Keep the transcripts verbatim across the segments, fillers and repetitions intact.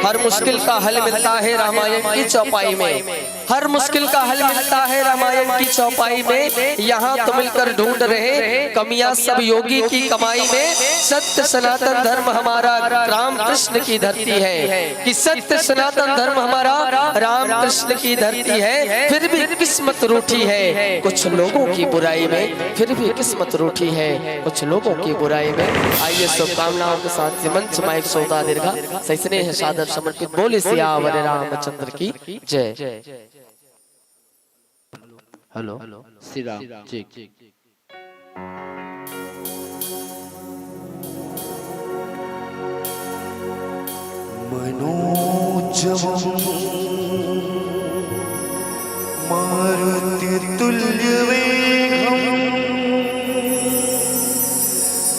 हर मुश्किल का हल मिलता है रामायण की चौपाई में। हर मुश्किल का हल मिलता है रामायण की चौपाई में। यहाँ तो मिलकर ढूंढ रहे कमियां सब योगी की कमाई में। सत्य सनातन धर्म हमारा राम कृष्ण की धरती है, कि सत्य सनातन धर्म हमारा राम कृष्ण की धरती है। फिर भी किस्मत रूठी है कुछ लोगों की बुराई में, फिर भी किस्मत रूठी है कुछ लोगों की बुराई में। आइए, शुभकामनाओं के साथ ये मंच माइक सौदा दीर्घा सहिष्णुता सादर समर्पित। बोले सियावर रामचंद्र की जय। Hello, Shri Ram, check. मनोजवं मारुतितुल्यवेगं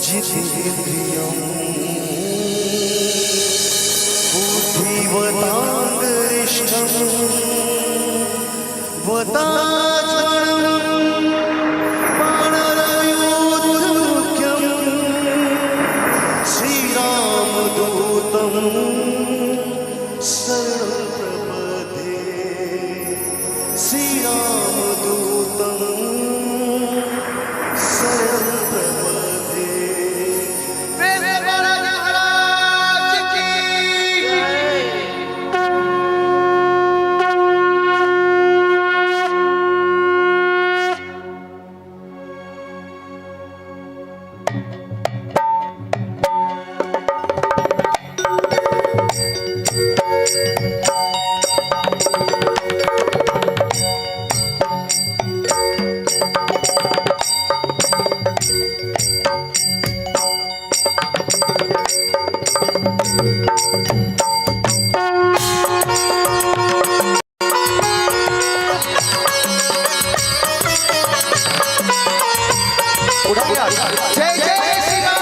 जितेन्द्रियं बुद्धिमतां वरिष्ठं वातात्मनं वानरयूथमुख्यं श्रीरामदूतं शरणं प्रपद्ये। श्रीरामदूतं शरणं प्रपद्ये। प्रेम से बोलो महाराज की। उठा दिया। जय जय श्री राम।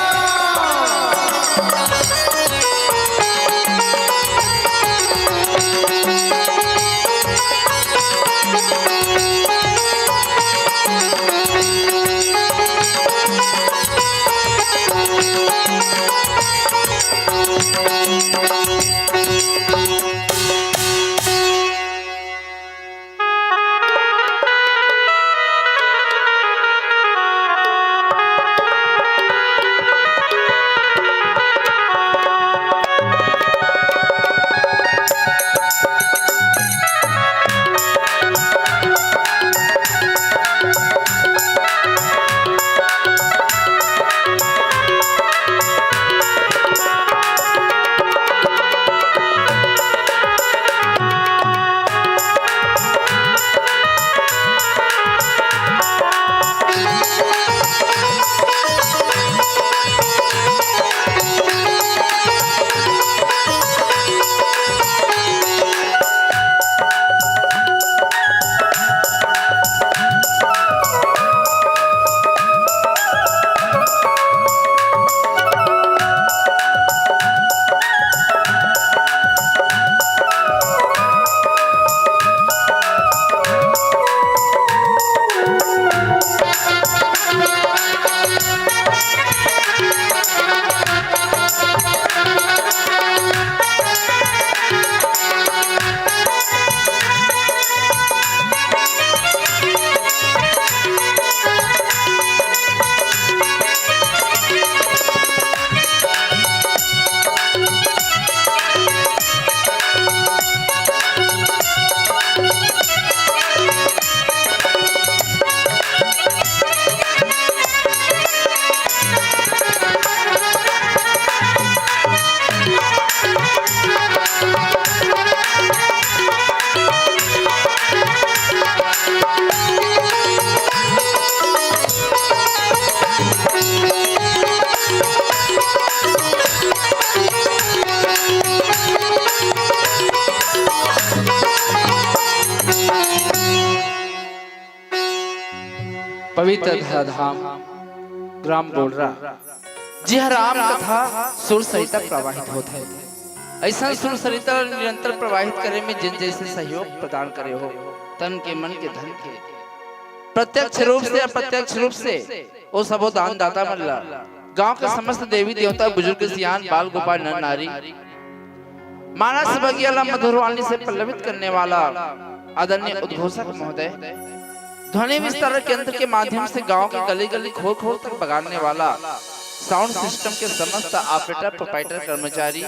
पवित्र धराधाम ग्राम बोलरा, जिहां राम कथा सुर सरिता प्रवाहित होत हे। अइसन सुर सरिता निरंतर प्रवाहित करे में जिन जइसे सहयोग प्रदान करे हो, तन के, मन के, धन के, प्रत्यक्ष रूप से, अप्रत्यक्ष रूप से, ओ सबो दानदाता मन ला, गांव के समस्त देवी देवता, बुजुर्ग, सियान, बाल, गोपाल, नर नारी, मानस बगिया ला मधुरवाणी से पल्लवित करने वाला आदरणीय उद्घोषक महोदय, ध्वनि विस्तारक यंत्र के माध्यम से गांव के गली गली, खोर खोर तक बगाड़ने वाला साउंड सिस्टम के समस्त ऑपरेटर, प्रोपराइटर, कर्मचारी,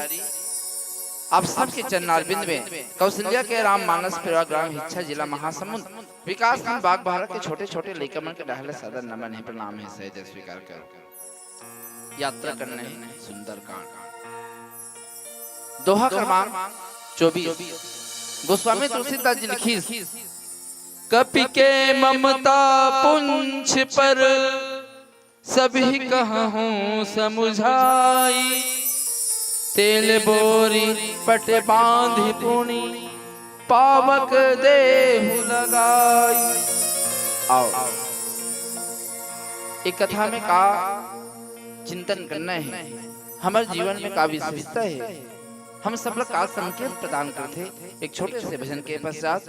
आप सबके चरणारविंद में कौशल्या के राम मानस, पेड़वा ग्राम हिच्छा, जिला महासमुंद, विकासखंड बागबाहरा के छोटे छोटे लइका मन के डहार ले सादर नमन हे, प्रणाम हे, सहजल स्वीकार करो। यात्रा करना है सुंदरकांड। दोहा क्रमांक चौबीस। गोस्वामी तुलसीदास जी लिखिस, कपि के ममता पुंछ पर, सभी कहूँ समुझाई। तेल बोरी पट बांधि पुनि, पावक देहु लगाई। आओ, एक कथा में का चिंतन करना है, हमर जीवन में का विशेषता है, हम सब ला का संकेत प्रदान करथे, एक छोटे से भजन के पश्चात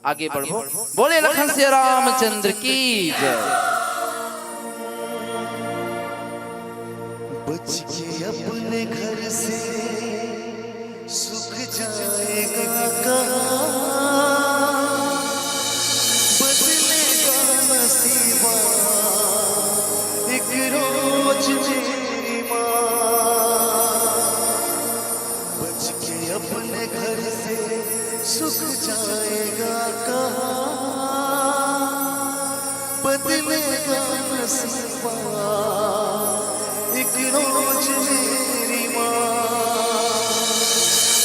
आगे बढ़बो। बोले लखन सिया रामचंद्र की जय। बच के अपने घर से सुख जाएगा कहाँ? बदलेगा नसीबा एक रोज मेरी माँ। बच के अपने घर से सुख जाएगा कहाँ? बदलेगा नसीबा एक रोज मेरी माँ।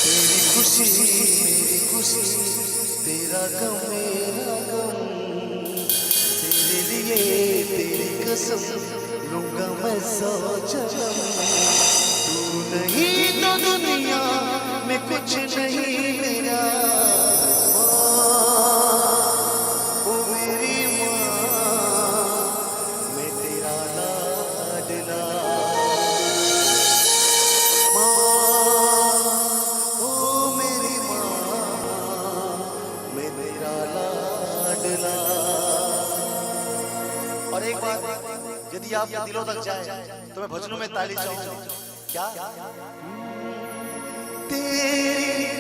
तेरी खुशी मेरी खुशी, तेरा गम मेरा गम, तेरे लिए तेरी कसम लूंगा मैं सौ जन्म। तू नहीं तो दुनिया में कुछ नहीं मेरा। माँ, ओ मेरी माँ, मैं तेरा लाडला। माँ, ओ मेरी माँ, मैं तेरा लाडला। और एक बात, यदि आपके दिलों तक जाए तो मैं भजनों में ताली चाहूंगा। क्या? तेरी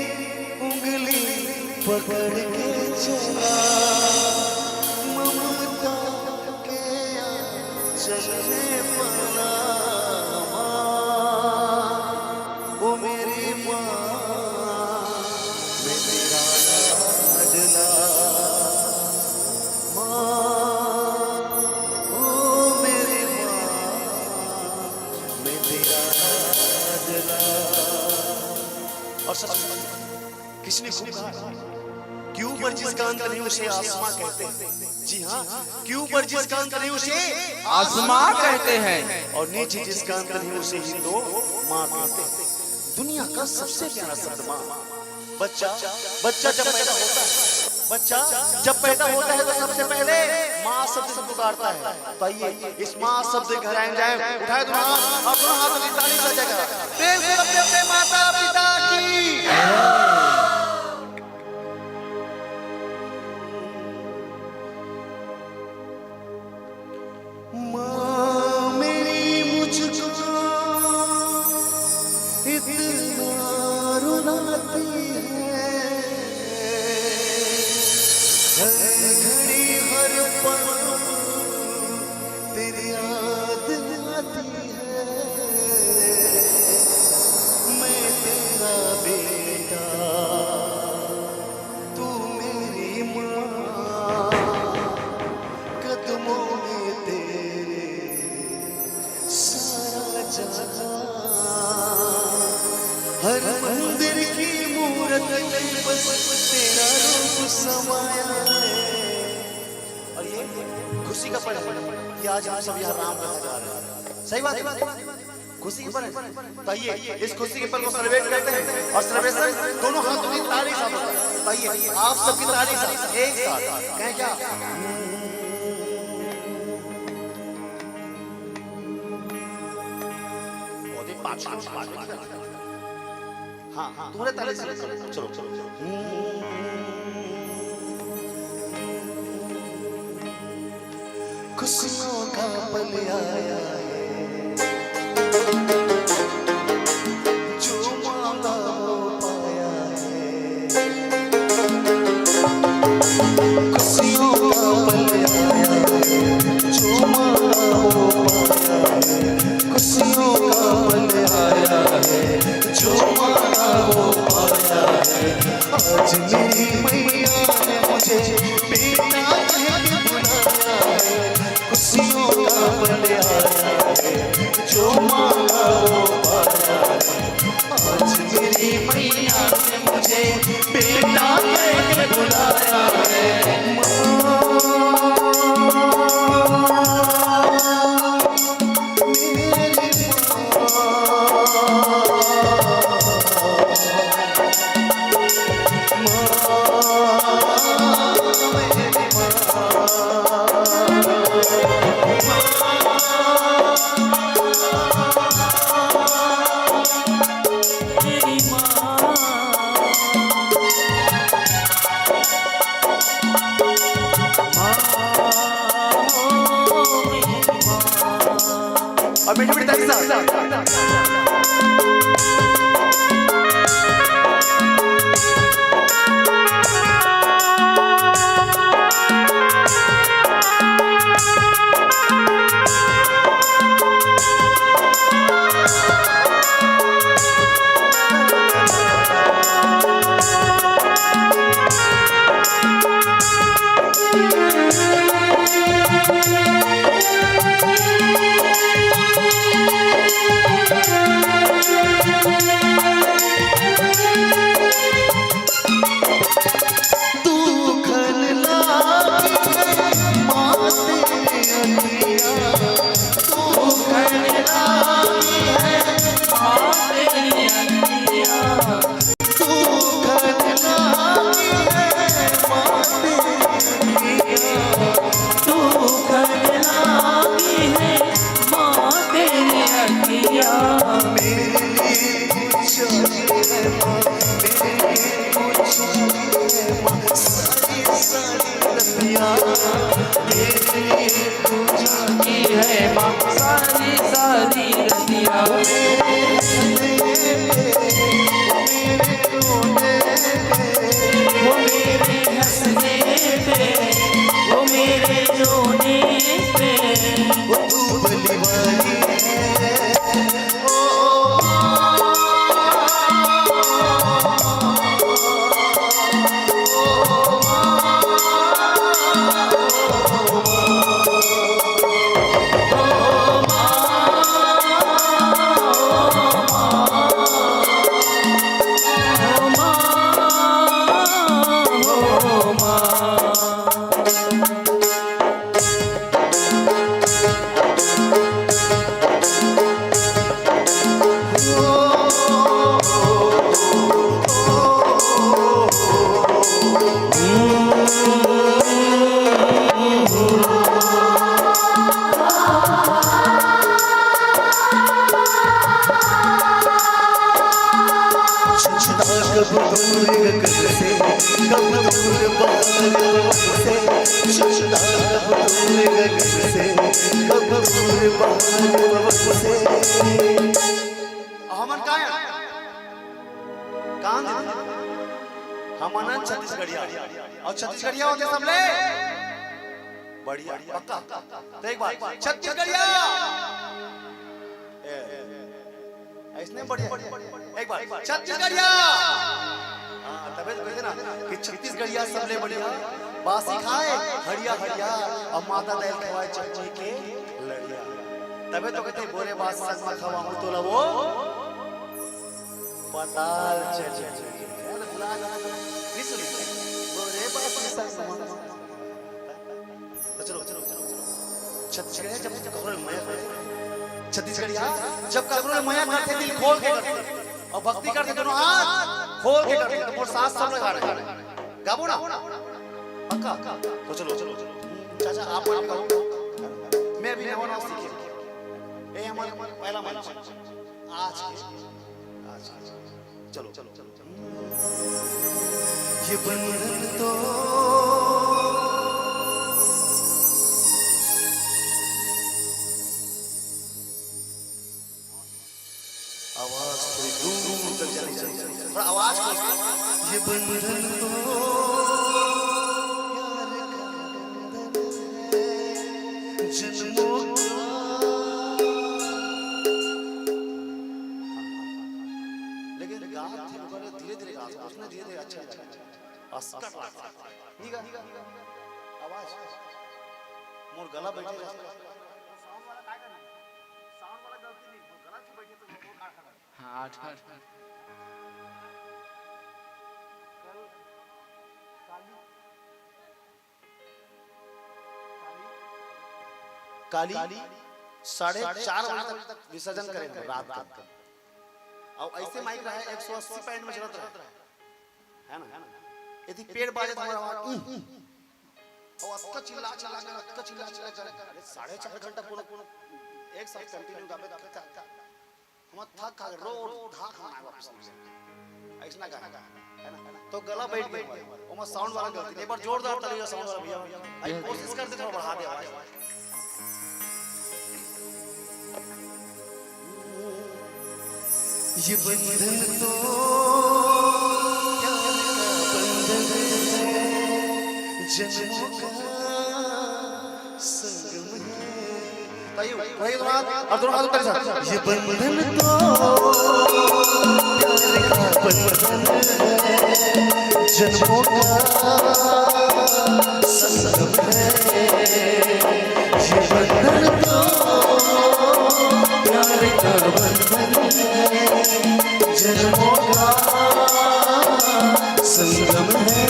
उंगली पकड़ के चला, ममता के आंचल में पला। माँ, ओ मेरी माँ, मैं तेरा लाडला। माँ, ओ मेरी माँ, मैं तेरा लाडला। और सच में, किसने खूब कहा कि ऊपर जिसका अंत नहीं उसे आसमां कहते हैं। जी हाँ, कि ऊपर जिसका अंत नहीं उसे आसमां कहते हैं, और नीचे जिसका अंत नहीं उसे ही तो माँ कहते हैं। दुनिया का सबसे प्यारा शब्द माँ। बच्चा, बच्चा जब पैदा होता है, बच्चा जब पैदा होता है तो सबसे पहले माँ शब्द से पुकारता है। तो आइए, इस माँ शब्द से गहराई में जाए, उठाए दोनों हाथ और दोनों हाथों की ताली बजाएगा। प्रेम से अपने अपने माता पिता की। माँ मेरी मुझको इतना रुलाती है, हर घड़ी हर पल तेरी याद आती है। मैं तेरा बेटा, तू मेरी माँ, कदमों में तेरे सारा जहां। हर मंदिर की मूरत में बस तेरा रूप समाया है। और ये खुशी का पल है कि आज हम सब यहाँ राम कथा गा रहे हैं। सही बात है, खुशी का पल है। तो आइए, इस खुशी के पल को सेलिब्रेट करते हैं और सेलिब्रेशन दोनों हाथों की ताली से होता है। तो आइए, आप सबकी ताली से एक साथ कहें क्या? बहुत ही पाँच, पाँच, पाँच। हाँ, हाँ, तुम्हारे ताली से, चलो, चलो, चलो। खुशियों का पल आया है, जो मांगा वो पाया। मुझे बेटा कह के बुलाया है। माँ, मेरी माँ, माँ, मेरी माँ। और मीठी मीठी ताली साथ। कब दूर गगन से, कब दूर बाहर पवन से, कब दूर गगन से, कब दूर बाहर पवन से। हमन का हन? कान दे। हमन हन छत्तीसगढ़िया। अउ छत्तीसगढ़िया होथे सबले बढ़िया, पक्का। त एक बार छत्तीसगढ़िया। ए, अइसने बढ़िया। एक बार छत्तीसगढ़िया। हाँ, तभे तो कहिथे ना कि छत्तीसगढ़िया सबले बढ़िया। बासी खाय हड़िया हड़िया, अउ माता दाई ल खवाय चमची के लड़िया। तभे तो कहिथे, बोरे बासी संग म खवाहूँ तोला वो पताल चढ़ही। नहीं सुने? बोरे बासी संग म। त चलो, चलो, चलो, चलो। छत्तीसगढ़िया जब ककरो ले मया करथे, छत्तीसगढ़िया जब ककरो ले मया करथे, दिल खोल के करथे, अउ भक्ति करथे, दोनों हाथ खोल के करथे, त मोर साथ सब लगा रहे। गाबो ना? पक्का? त चलो, चलो, चलो। चाचा, आप मन गाओ। मैं अभी नवा नवा सीखे। ए, हमर पहला मंच। आज के, आज के। चलो, चलो, चलो। ये बंधन तो आवाज थोड़ी दूर तक चली जाए, थोड़ा आवाज को। ये बंधन तो प्यार का बंधन है, जन्मों का। लेकिन गात धीरे धीरे गात, उसने धीरे धीरे अच्छा लगा। अस्कट लागथे। ठीक है? आवाज। मोर गला बैठे रहथे। साउंड वाला काय करना? साउंड वाला गलती नहीं, मोर गला क्यों बैठे तो वो खा खा। हाँ, आठ, आठ। काली साढ़े चार बजे तक विसर्जन करे हे रात के। अउ ऐसे माइक रहे एक सौ अस्सी पॉइंट में चलत रहे, है ना? यदि पेट बाजे तो हमारा आवाज, "उह।" अउ अतका चिल्ला चिल्ला कर, अतका चिल्ला चिल्ला कर, अरे साढ़े चार घंटा पूरा एक साथ कंटिन्यू गाबे, गाबे, गाबे। हम थक खा के रोड धाक हम आए वापस। ऐसना गाना, है ना? तो गला बैठ गया हमारा। ओमा साउंड वाला गलती नहीं, एक बार जोरदार ताली हो साउंड वाला भैया। भाई कोशिश करते थोड़ा बढ़ा दे आवाज। ये बंधन तो प्यार का बंधन है, जन्मों का संगम है। ताई, वही दोनों हाथ, अब दोनों हाथ ऊपर ऐसा। ये बंधन तो प्यार का बंधन है, जन्मों का संगम है। ये बंधन तो प्यार का बंधन है, जन्मों का संगम है।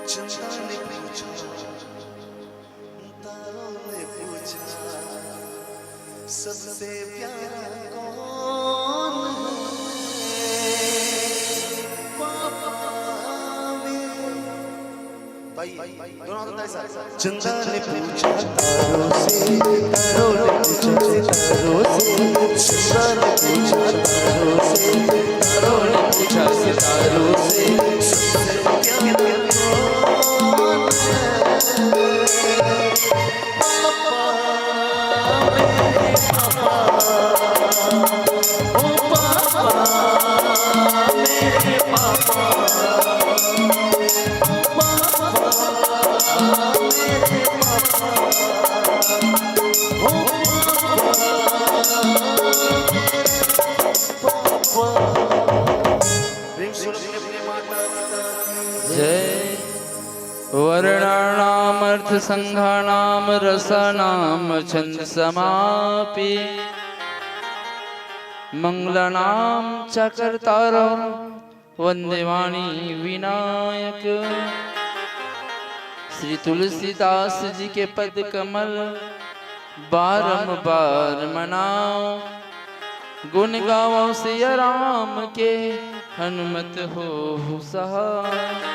चंदा ने पूछा, तारों ने पूछा, सबसे प्यारा कौन है? पापा मेरे। भाई, दोनों हाथ उठाए सारे। चंदा ने पूछा तारों से, तारों ने पूछा सितारों से, चंदा ने पूछा तारों से, तारों ने पूछा सितारों से, सबसे प्यारा कौन है? पापा, मेरे पापा, ओ पापा, मेरे पापा, ओ पापा, मेरे पापा, ओ पापा, मेरे पापा। प्रेम से बोलो अपने माता पिता की जय। वर्णानामर्थसंघानां रसानां छन्दसामपि। मङ्गलानां च कर्तारौ वन्देवाणि विनायक। श्री तुलसीदास जी के पद कमल बारंबार मनाओ। गुण गावो सिया राम के, हनुमत होहु सहाय।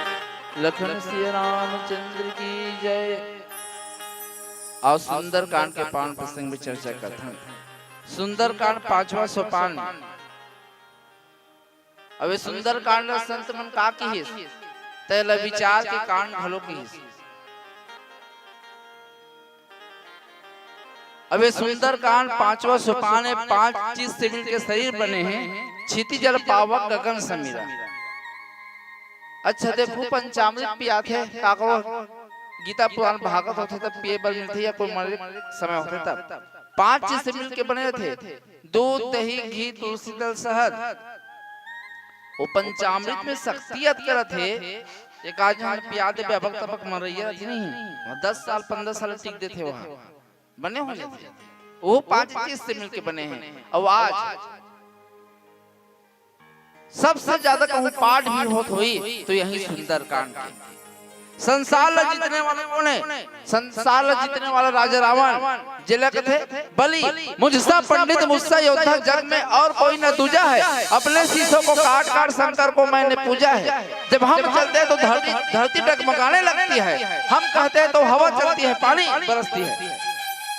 लखन सिया रामचंद्र की जय। अउ सुंदरकांड के पावन प्रसंग में चर्चा करथन। सुंदरकांड पांचवा सोपान। अब ये सुंदरकांड ला संत मन का किहिस, तेला विचार के कांड घलो किहिस। अब ये सुंदरकांड पांचवा सोपान हे, पांच चीज से मिलके शरीर बने हे, क्षिति जल पावक गगन समीरा। अच्छा देखो, पंचामृत पियाथे, काकरो गीता पुराण भागत होथे तब पिए बर मिलथे या कोई मरे समय होथे तब। पांच चीज से मिलके बने रथे, दूध, दही, घी, तुलसी दल, शहद। वो पंचामृत में शक्ति अतका रथे, एक आध झन पिया देबे, अबक तबक मरइया रथे नहीं, वहाँ दस साल, पन्द्रह साल टिक देथे, वहाँ बने हो जाथे। वो पांच चीज से मिलके बने हे। अउ आज सबसे ज्यादा कहूँ पाठ भी होत होही तो यही सुंदरकांड के। संसार ला जीतने वाला कौन है? संसार ला जीतने वाला राजा रावण, जेला कथे बलि। मुझसा पंडित, मुझसा योद्धा, जग में और कोई न दूजा है। अपने शीशों को काट काट शंकर को मैंने पूजा है। जब हम चलते हैं तो धरती, धरती डगमगाने लगती है। हम कहते हैं तो हवा चलती है, पानी बरसती है।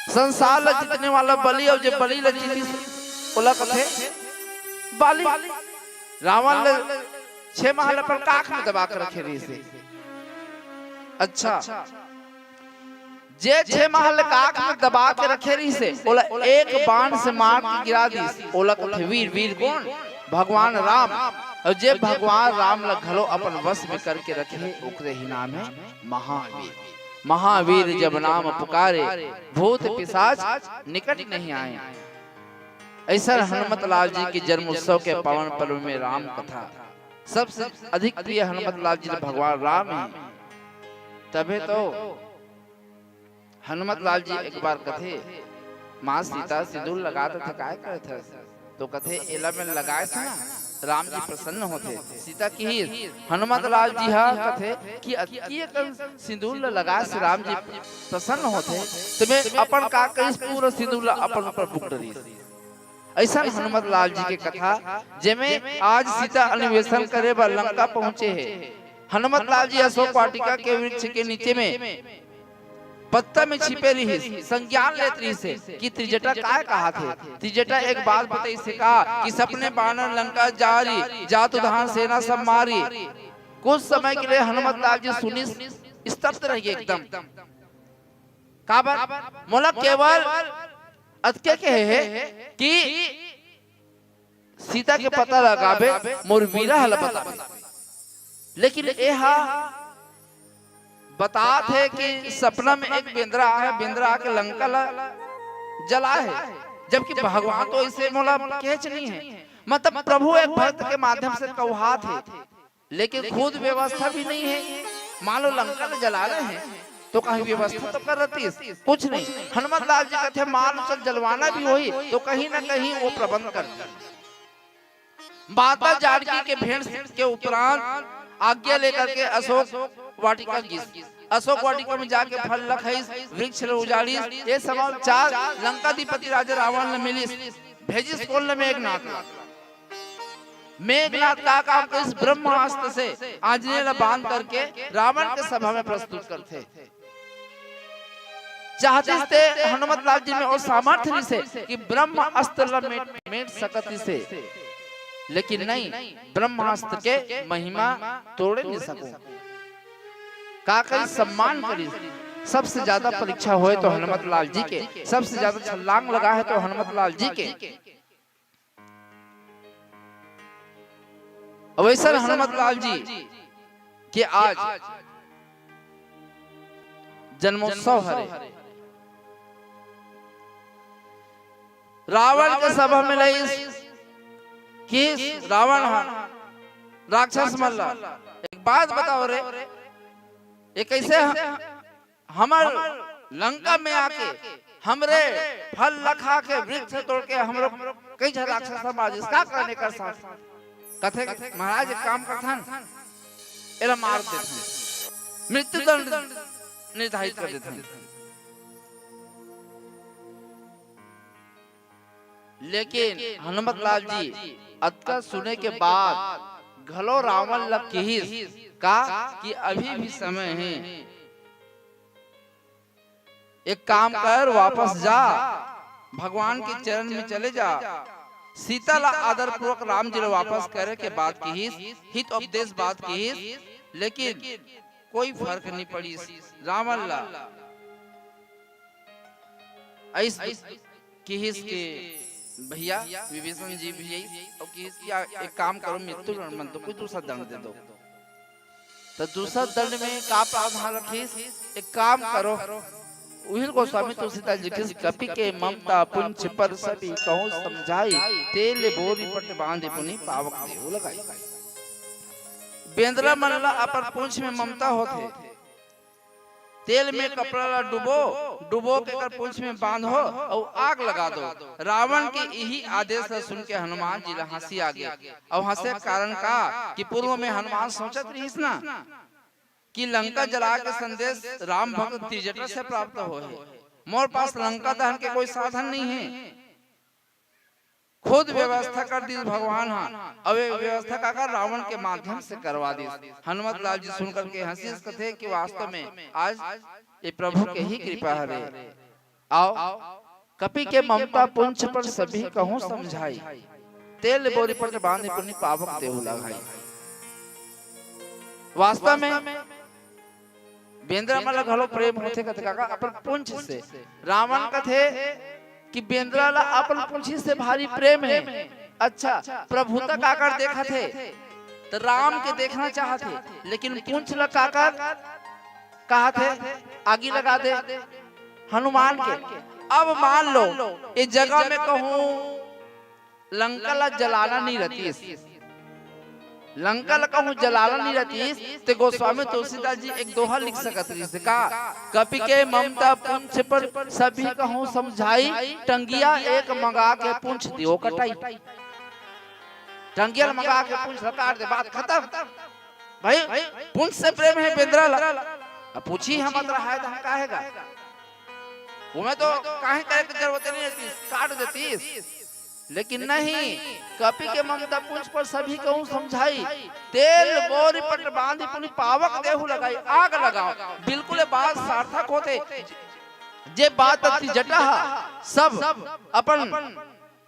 संसार ला जीतने वाला बलि, अउ जे बलि ला जीतिस, ओला कथे बाली। रावण ल छह माह ल अपन काख में दबा के रखे रहिस हे। अच्छा, जे छह माह ले काख में दबा के रखे रहिस हे, ओला एक बाण से मार के गिरा दिस। ओला कथे वीर। वीर कोन? भगवान राम। अउ जे भगवान राम ला घलो अपन वश में करके रखे हे, ओकरे ही नाम हे महावीर। महावीर जब नाम पुकारे, भूत पिशाच निकट नहीं आए। अइसन हनुमत लाल जी के जन्म उत्सव के पावन पर्व में राम कथा सबसे अधिक प्रिय हनुमत लाल जी ला भगवान राम हे। तभे तो हनुमत लाल जी एक बार कथे, "माँ सीता, सिंदूर लगात हस त काय करत हस?" तो कथे, "एला मैं लगाए से ना राम जी प्रसन्न होथे।" सीता किहिस, हनुमत लाल जी हा कथे कि "अतकी अकन सिंदूर ल लगाए से राम जी प्रसन्न होथे, त मैं अपन का करिस, पूरा सिंदूर ल अपन ऊपर बुक डरिस।" अइसन हनुमत लाल जी के कथा, जेमे आज सीता अन्वेषण करे बर लंका पहुंचे हे। हनुमत लाल जी अशोक वाटिका के वृक्ष के नीचे में पत्ता में छिपे रिहिस, संज्ञान लेत रिहिस हे कि त्रिजटा काय कहाथे। त्रिजटा एक बात बताइस हे का कि सपने बानर लंका जारी, जात उधान सेना सब मारी। कुछ समय के लिए हनुमत लाल जी सुनिस, स्तब्ध रह गे एकदम। काबर? मोला केवल अतके कहे हे कि सीता के पता लगाबे, मोर विरह ल बताबे। लेकिन एहा बतात हे कि सपना में एक बेंदरा आहे, बेंदरा आके लंका ल जलाए हे, जबकि भगवान तो अइसे मोला केहेच नहीं हे। मतलब प्रभु एक भक्त के माध्यम से कहात हे, लेकिन खुद व्यवस्था भी नहीं हे। मान लो लंका ल जला रहे हैं तो कहीं व्यवस्था तो कर रहतीस, कुछ नहीं। हनुमत लाल जी कथे, मान लो चल जलवाना भी होही तो कहीं ना कहीं वो प्रबंध कर दे। माता जानकी के भेंट के उपरांत आज्ञा लेकर के अशोक वाटिका गिस। अशोक वाटिका में जाके फल ल खाइस, वृक्ष ल उजाड़िस। ये समाचार लंकाधिपति राजा रावण ल मिलिस। भेजिस कोन ल? मेघनाथ ल। मेघनाथ का काम करिस? ब्रह्मास्त्र से आंजनेय ल बांध करके रावण के सभा में प्रस्तुत करथे। चाहतिस ते हनुमत लाल जी में ओ सामर्थ्य रिहिस हे कि ब्रह्मास्त्र ल मेट, मेट सकत रिहिस हे, लेकिन नहीं, ब्रह्मास्त्र के महिमा तोड़े नहीं सकूं। का करिस? सम्मान करिस। सबसे ज्यादा परीक्षा होय तो हनुमत लाल जी के, सबसे ज्यादा छलांग लगा हे तो हनुमत लाल जी के। अब अइसन हनुमत लाल जी के आज जन्मोत्सव हरे। रावण के सभा में लइस कि रावण ह राक्षस मन ला, एक बात बताओ रे, ये कैसे ह-, हमर लंका में आके हमरे फल ल खा के, वृक्ष तोड़ के हमरो कई झन राक्षस ह मार दिस, का करने कर साथ? कथे, महाराज एक काम करथन, एला मार देथन, मृत्युदंड निर्धारित कर देथन। लेकिन हनुमत लाल जी अतका सुने के बाद घलो रावण ल किहिस का कि अभी भी समय हे, एक काम कर, वापस जा, भगवान के चरण में चले जा। सीता ला आदरपूर्वक राम जी ला वापस करे के बात किहिस, हित उपदेश बात किहिस, लेकिन कोई फर्क नहीं पड़िस रावण ला। अइस किहिस के भैया विभीषण जी भी अइस अउ किहिस कि आ, एक काम करो, मृत्यु दंड मत दो, कोई दूसरा दंड दे दो। तो दूसरा दंड में का प्रावधान रखिस? एक काम करो, उहिल गोस्वामी तुलसीदास जी लिखिस, "कपि के ममता पुंछ पर सभी कहूँ समझाई, तेल बोरी पट बांधि पुनि पावक देहु लगाई।" बेंदरा मन ला अपन पूंछ में ममता होथे, तेल में कपड़ा ला डुबो, डुबो के एकर पूंछ में बांधो अउ आग लगा दो। रावण के इही आदेश ला सुन के हनुमान जी ला हंसी आ गे। अउ हंसे के कारण का कि पूर्व में हनुमान सोचत रहिस ना कि लंका जला के संदेश राम भक्त त्रिजटा से प्राप्त होहे, मोर पास लंका दहन के कोई साधन नहीं है। खुद व्यवस्था कर दिस भगवान ह, अउ ये व्यवस्था काकर? रावण के माध्यम से करवा दिस। हनुमत लाल जी सुन करके हंसिस, कथे कि वास्तव में आज ये प्रभु के ही कृपा हरे। अउ कपि के ममता पुंछ पर सभी कहूँ समझाई, तेल बोरी पट बांधि पुनि पावक देहु लगाई। वास्तव में बेंदरा मन ला घलो प्रेम होथे कथे काका अपन पूंछ से। रावण कथे कि बेंदरा ला अपन पूंछी से भारी प्रेम हे। अच्छा, प्रभुता काकर देखत हे? त राम के देखना चाहत हे, लेकिन पूंछ ला काकर कहत हे, आगी लगा दे हनुमान के। अब मान लो, ए जगह में कहूँ लंका ला जलाना नहीं रहतीस, लंका ला कहूँ जलाना नहीं रहतीस, ते गोस्वामी तुलसीदास जी एक दोहा लिख सकत रहिस का, कपि के ममता पूंछ पर सभी कहूँ समझाई, टंगिया एक मंगा के पूंछ दियो कटाई। टंगिया ला मंगा के पूंछ ला काट दे, बात खत्म। भाई, पूंछ से प्रेम हे बेंदरा ला। अब पूछी हम अतरा है त हम काहे गा? ओमे तो काहे करे के जरूरत नहीं रहतीस, काट देतीस। लेकिन नहीं, कपि के ममता पूंछ पर सभी कहूँ समझाई, तेल बोरी पट बांधी पुनि पावक देहु लगाई, आग लगाओ। बिल्कुल ये बात सार्थक होथे। जे बात अति जटा हा, सब अपन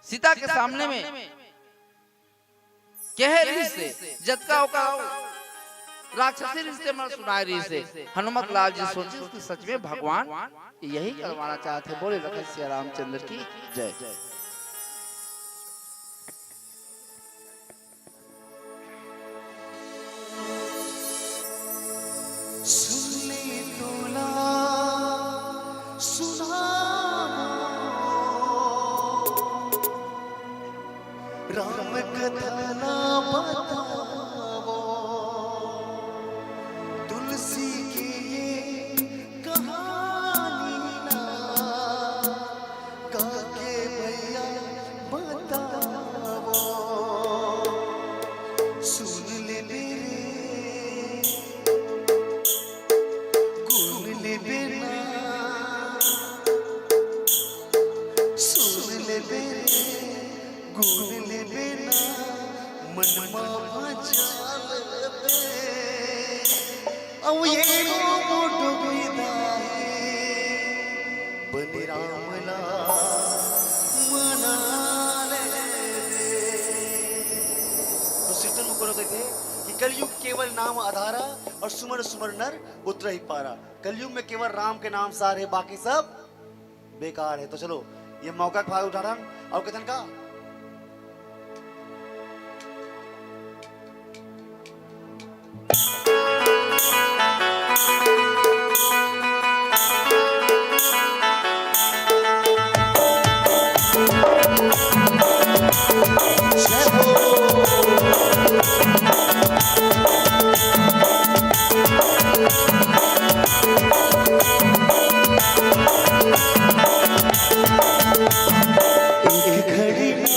सीता के सामने में कहे रहिस हे, जतका ओकर राक्षसी रिहिस हे, मन सुनाए रहिस हे। हनुमत लाल जी सोचिस कि सच में भगवान यही करवाना चाहत हे। बोले लखन सिया रामचंद्र की जय। सुन ले तोला सुनावो, राम कथा ना बतावो, तुलसी के ये कहानी ना गा के भैया बतावो। सुन ले मेरे, गुन ले बेना, सुन ले मेरे, गुन ले बेना, मन मा मचा ले बे। अब ये मोटो विदाई बने राम ला मना ले। तो सिरतोन मुखरो कहिथे कि कलयुग केवल नाम आधारा और सुमर सुमर नर उतरहि पारा। कलयुग में केवल राम के नाम सार हे, बाकी सब बेकार हे। तो चलो, ये मौका के फायदा उठाथन और कथन का एक घड़ी ना,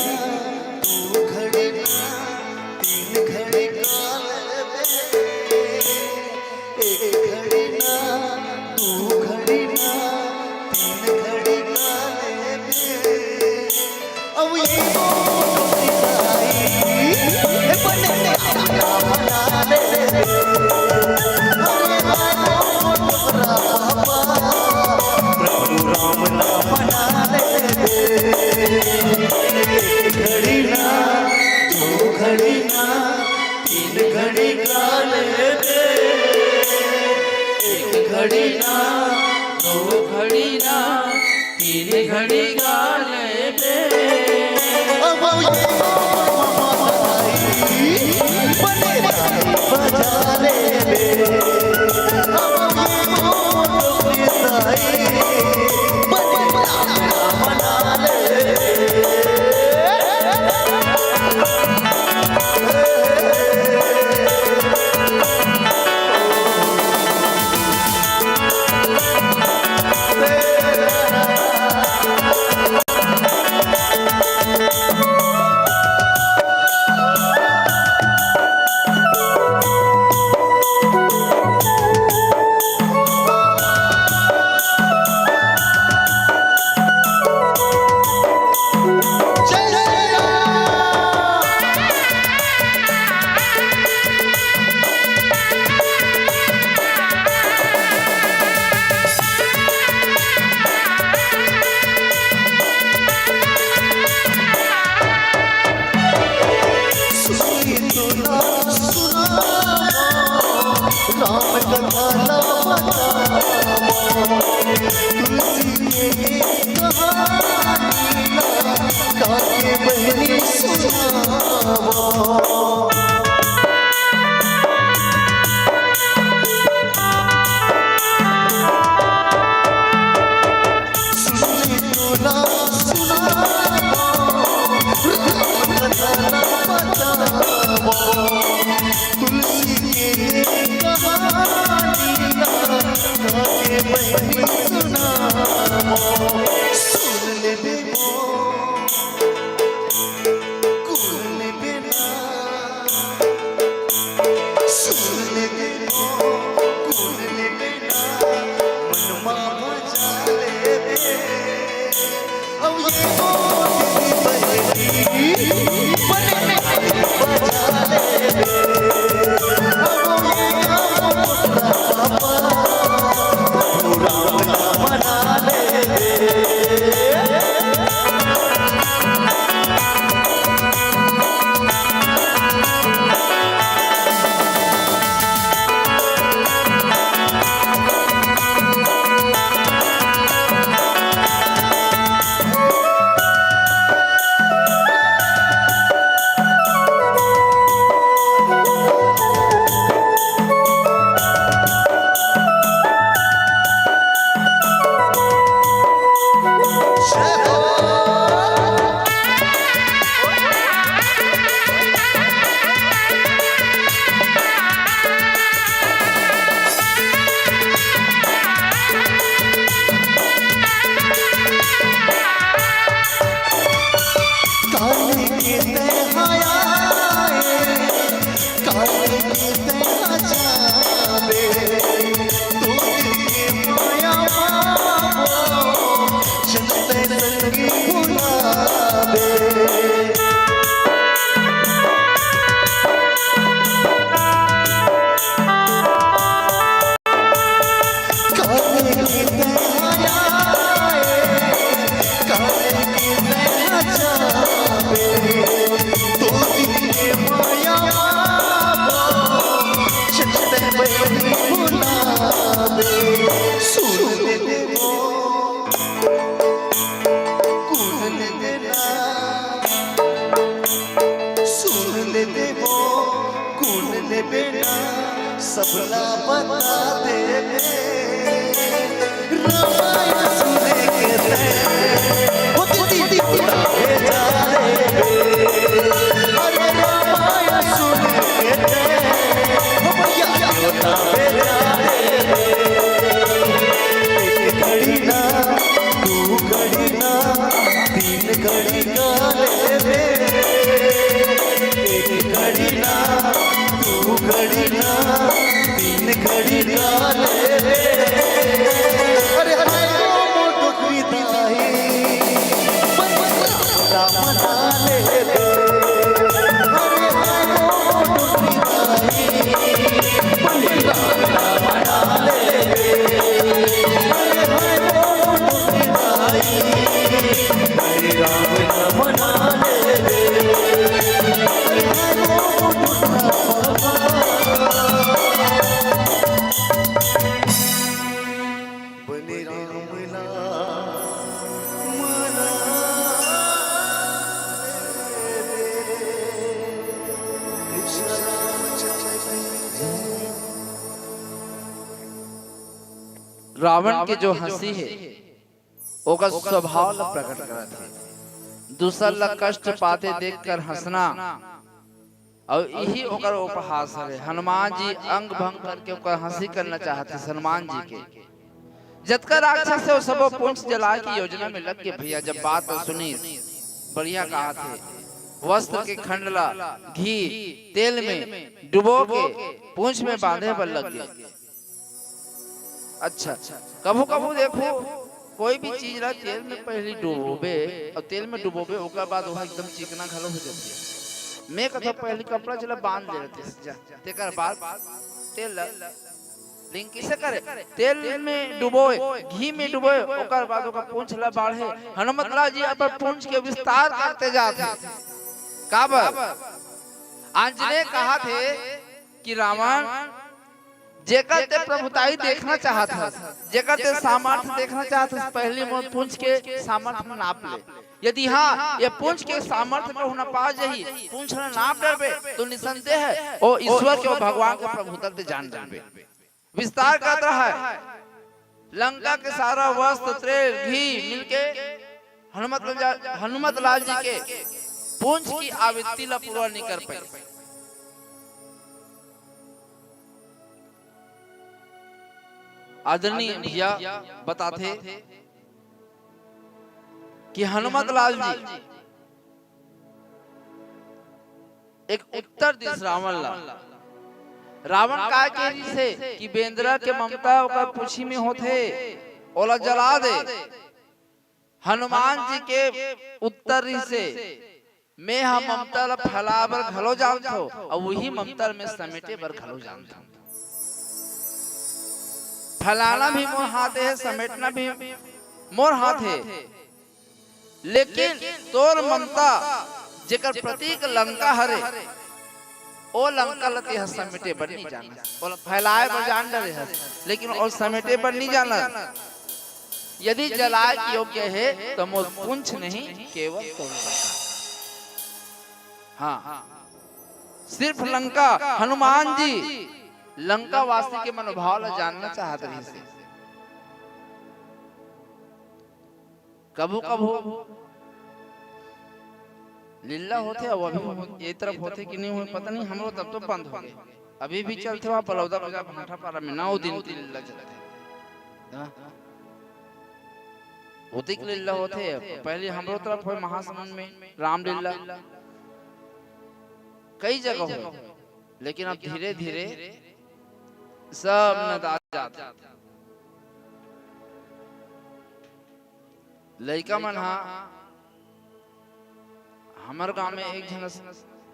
दू घड़ी ना, तीन घड़ी का लेबे। एक घड़ी ना, दू घड़ी ना, तीन घड़ी का लेबे। अब ये मोटो विदाई बने राम ला मना लेबे। अब ये मोटो राम प्रभु राम ला मना लेबे। एक घड़ी ना, दू घड़ी ना, तीन घड़ी का लेबे। एक घड़ी ना, दू घड़ी ना, तीन घड़ी का लेबे। अब ये बने बजा लेबे। अब ये तुलसी के ये कहानी ला काके बहिनी सुनावा। सुन ले तोला सुनावा, राम कथा ला बतावा। तुलसी के ये कहानी ला काके बहिनी सुनावा। सुन ले बेबो, कुल बेना। सुन ले बेबो, कुल बेना। मनमा मजा ले बे। अब ये बोली बहरी, बने बजा ले बे। अब ये गाँव मोटरा पापा, पूरा मना ले बे। काली के तैं आए, काली के तैं जाबे, तो दिल के माया मावो, जब तैं संगी भुलाबे। काहे के तैं आए, काहे के तैं जाबे, तो दिल के माया मावो, जब तैं बहिनी भुलाबे। सुन ले बेबो, कुल बेना। सुन ले बेबो, कुल बेना, सबला बता देबे। रामायण सुने के तैं, ओ दीदी, दीदी, भेजा देबे। अरे रामायण सुने के तैं, ओ भैया, भेजा देबे। एक घड़ी ना, दू घड़ी ना, तीन घड़ी का लेबे। एक घड़ी ना, दू घड़ी ना, तीन घड़ी का लेबे। अरे हाय गो मोर डोकरी दाई, बड़ा मना लेबे। अरे हाय गो मोर डोकरी दाई, बड़ा मना लेबे। अरे हाय गो मोर डोकरी दाई, रावण के जो हंसी हे, ओकर स्वभाव ला प्रकट करत हे। दूसर ला कष्ट पाते देखकर हंसना, अउ इही ओकर उपहास हरे। हनुमान जी अंग भंग करके ओकर हंसी करना चाहत हे हनुमान जी के। जतका राक्षस हे, वो सबो पूंछ जलाए के योजना में लग गे भैया। जब बात ला सुनिस, बढ़िया कहत हे, वस्त्र के खंड ला घी तेल में डुबो के पूंछ में बांधे बर लग गे। अच्छा, कभू कभू देखो, कोई भी चीज ला तेल में पहली डुबोबे, अउ तेल में डुबोबे, ओकर बाद ओहा एकदम चिकना घलो हो जाथे। मैं कथों पहली कपड़ा ला बांध ले रहिस, जा, तेकर बाद तेल ला, लेकिन किसे करे? तेल में डुबोए, घी में डुबोए, ओकर बाद ओकर पूंछ ला बाढ़े। हनुमत लाल जी अपन पूंछ के विस्तार करते जात हे। काबर? आंजनेय कहत हे कि रावण, जेकर ते प्रभुताई देखना चाहत हस, जेकर ते सामर्थ्य देखना चाहत हस, पहली मोर पूंछ के सामर्थ्य नाप ले। यदि हाँ, ये पूंछ के सामर्थ्य कहूँ न पा जाही, पूंछ ल नाप डरबे, तो निसंदेह ओ ईश्वर के, ओ भगवान के प्रभुता ते जान डरबे। विस्तार करत रहय, लंका के सारा वस्त्र, तेल, घी मिलके हनुमत लाल, हनुमत लाल जी के पूंछ की आवृत्ति ला पूरा नहीं कर पाई। आदरणीय भैया बताथे कि हनुमत लाल जी एक उत्तर दिस रावण ला। रावण का कहे रिहिसे कि बेंदरा के ममता ओकर पूछी में होथे, ओला जला दे। हनुमान जी के उत्तर रिहिसे, मैं ह ममता ला फैलाए बर घलो जानथों, अउ वही ममता ल मैं समेटे बर घलो जानथों। फैलाना भी मोर हाथ हे, समेटना भी मोर हाथ हे, लेकिन तोर ममता, जेकर प्रतीक लंका हरे, ओ लंका ल तेह समेटे बर नहीं जानस, ओला फैलाए बर जान डरे हस, लेकिन ओ समेटे बर नहीं जानस। यदि जलाए के योग्य हे, तो मोर पूंछ नहीं, केवल तोर लंका। हाँ, सिर्फ लंका, हनुमान जी लंका वासी के मनोभाव ला जानना चाहत रहिसे। कभू कभू लीला होथे, अउ अभी हो-, ये तरफ होथे कि नहीं होय, पता नहीं, हमरो तब तो बंद हो गए। अभी भी चलथे वहाँ बलौदा बाजार भांठा पारा में, नौ दिन की लीला चलथे। हाँ? उदिक लीला होथे, पहले हमरो तरफ होय महासमुंद में रामलीला, कई जगह होय, लेकिन अब धीरे-धीरे सब नंदा जात हे। लइका मन हा, हमर गांव में एक झन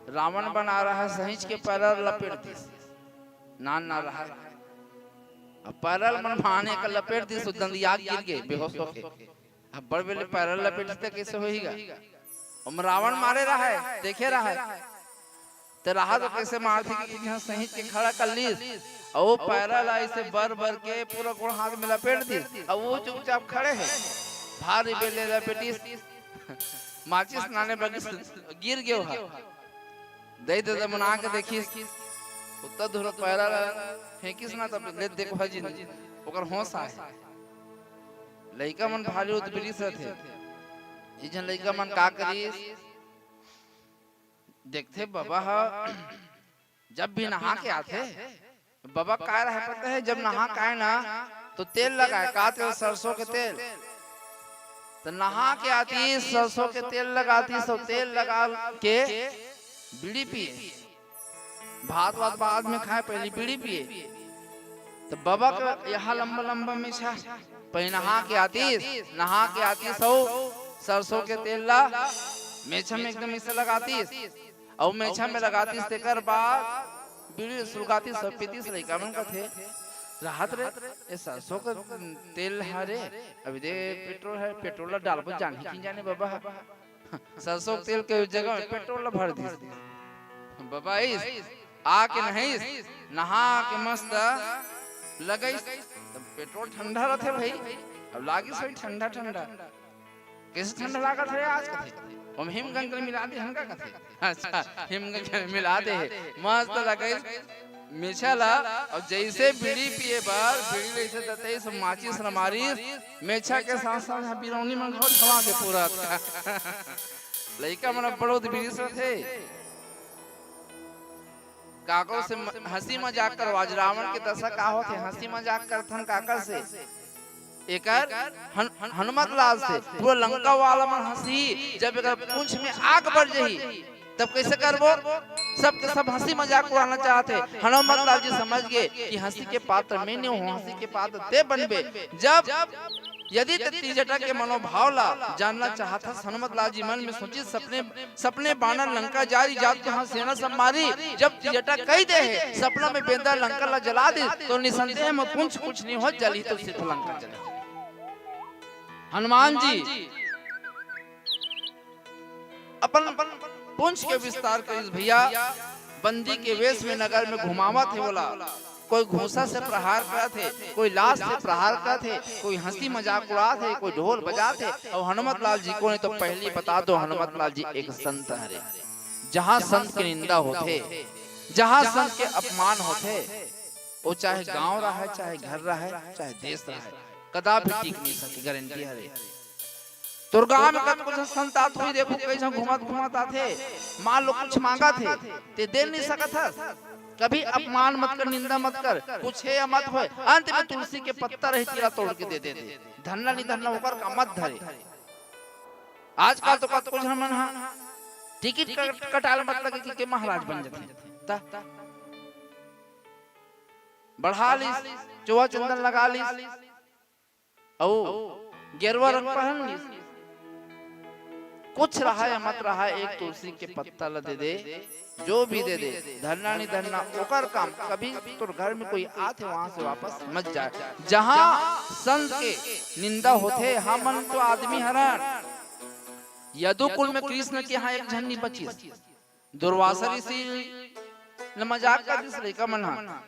रावण बना रहा, सहिंच के पैरा लपेट दिस, नान ना रहा। अब पैरा मन भाने का लपेट दिस, दंदिया गिर गए, बेहोश होके। अब बड़ बेले पैरा लपेट त कैसे होही गा? ओम रावण मारे रहा है, देखे रहा है। ते रहा तो कैसे मारथे कि एक झन सहिंच के खड़ा कर लीस, अउ वो पैरा ला ऐसे बर बर के पूरा गोड़ हाथ में लपेट दिस, अउ वो चुपचाप खड़े हे। भारी बेले लपेटिस, माचिस नाने बगिस, गिर गयो हा। दई ददा मन आके देखिस, उत्ता धुरा पैरा ला फेंकिस ना, तब ले देखो जी, ओकर होश आए। लइका मन भारी उतबिरिस रथे। एक झन लइका मन का करिस, देखथे बबा ह जब भी नहा के आथे, बबा काय रहे पता है, जब नहा के आए ना तो तेल लगाए, का तेल? सरसों के तेल। तो नहा के आतिस, सरसों के तेल लगातिस, सब तेल लगा के बीड़ी पिए। भात वात बाद में खाए, पहले बीड़ी पिए। तो बबा के यहाँ लंबा लंबा मेछा, पहले नहा के आतिस, नहा के आतिस, अउ सरसों के तेल ला मेछा में एकदम इसे लगातिस, अउ मेछा में लगातिस, तेकर बाद बीड़ी सुलगातिस, सब पीतिस। लइका मन कथे, "रहत रे, ये सरसों के तेल हरे, अभी दे पेट्रोल है, पेट्रोल ला डालबो, जानही कि जाने बबा ह।" सरसों के तेल के जगह में पेट्रोल ला भर दिस। बबा आइस, आके नहाइस, नहा के मस्त लगाइस, तब पेट्रोल ठंडा रथे भाई, अब लागिस होही ठंडा ठंडा। कैसे ठंडा लागत हे आज कथे? हम हिमगंगा मिला दे हन का कथे? अच्छा, हिमगंगा मिला दे हे। मस्त लगाइस मेछा ला, अउ जैसे बीड़ी पिए बर, बीड़ी ले से दतई से माचिस ल मारिस, मेछा के साथ साथ यहाँ बिरौनी मन घलो छवा के पूरा। लइका मन बड़ो बीड़ी से थे। काकरो से म-, हंसी मजाक करो। आज रावण के दशा का होथे, हंसी मजाक करथन काकर से? एकर हन-, हनुमत लाल से। पूरा लंका वाला मन हंसी, जब एकर पूंछ में आग बर जाही, तब कैसे करबो? सब के सब हंसी मजाक उड़ाना चाहत हे। हनुमत लाल जी समझ गए कि हंसी के पात्र मैं नहीं हूँ, हंसी के पात्र ते बनबे। जब यदि ते त्रिजटा के मनोभाव ला जानना चाहत हस, हनुमत लाल जी मन में सोचिस, सपने, सपने बानर लंका जारी, जात के हाथ सेना सब मारी। जब त्रिजटा कहि दे हे, सपना में बेंदरा लंका ला जला दिस, तो निसंदेह में पूंछ कुछ नहीं होय, जलही तो सिर्फ लंका जलही। हनुमान जी अपन पूंछ के विस्तार करिस भैया, बंदी के वेश में नगर में घुमावत हे ओला। कोई घूंसा से प्रहार करत हे, कोई लात से प्रहार करत हे, कोई हंसी मजाक उड़ात हे, कोई ढोल बजात हे, अउ हनुमत लाल जी कोन हे तो पहिली बता दो, हनुमत लाल जी एक संत हरे। जहां संत के निंदा होथे, जहां संत के अपमान होथे, वो चाहे गांव रहय, चाहे घर रहय, चाहे देश रहय, कदापि टिक नहीं सके, गारंटी हरे। तोर गांव में कतको झन संत आत होही, देखो कई झन घूमत घूमत आथे, मान लो कुछ मांगत हे, ते दे नहीं सकत हस। कभी अपमान मत कर, निंदा मत कर, कुछ हे या मत होय, अंत में तुलसी के पत्ता रही, तेला तोड़ के दे देथे। धरना नहीं धरना ओकर का, मत धरे। आजकल तो कतको झन मन हा टिकट कट-, कटाल मत लगे कि के महाराज बन जाथे। त बढ़ा लिस, चोवा चंदन लगा लिस, अउ गेरुआ रंग पहन लिस। कुछ रहा या मत रहा, एक तुलसी के पत्ता ल दे दे, जो भी दे दे, धरना नहीं धरना, ओकर काम। कभी तोर घर में कोई आथे, वहां से वापस मत जाए। जहां संत के निंदा होथे, हमन तो आदमी हरन। यदु कुल में कृष्ण के यहाँ एक झन नहीं बचिस। दुर्वासा ऋषि ल मजाक कर दिस लइका मन हा।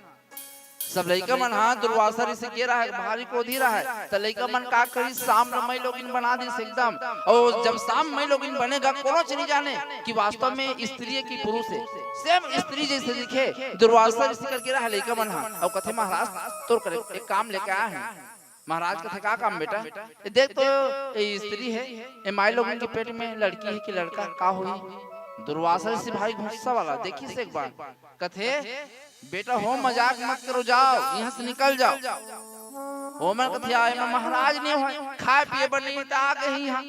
सब लइका मन हा दुर्वासा ऋषि के रहय, भारी क्रोधी रहय। त लइका मन का करिस, साम्राज्य लोगिन बना दिस एकदम। अउ जब साम्राज्य लोगिन बने गा, कोनो च नहीं जाने कि वास्तव में स्त्री हे कि पुरुष हे। सेम स्त्री जैसे दिखे, दुर्वासा ऋषि करके रहय लइका मन हा। अउ कथे, महाराज, तोर करे एक काम लेके आए हन। महाराज कथे, का काम बेटा? ए देख तो, ए स्त्री हे, ए माई लोगन के पेट में लड़की हे कि लड़का, का होही? दुर्वासा ऋषि भारी गुस्सा वाला, देखिस एक बार, कथे, बेटा हो, मजाक मत करो, जाओ, यहाँ से निकल जाओ। ओमन कथे, आए मैं महाराज नहीं होय, खाए पिए बर नहीं त आ गए ही यहाँ।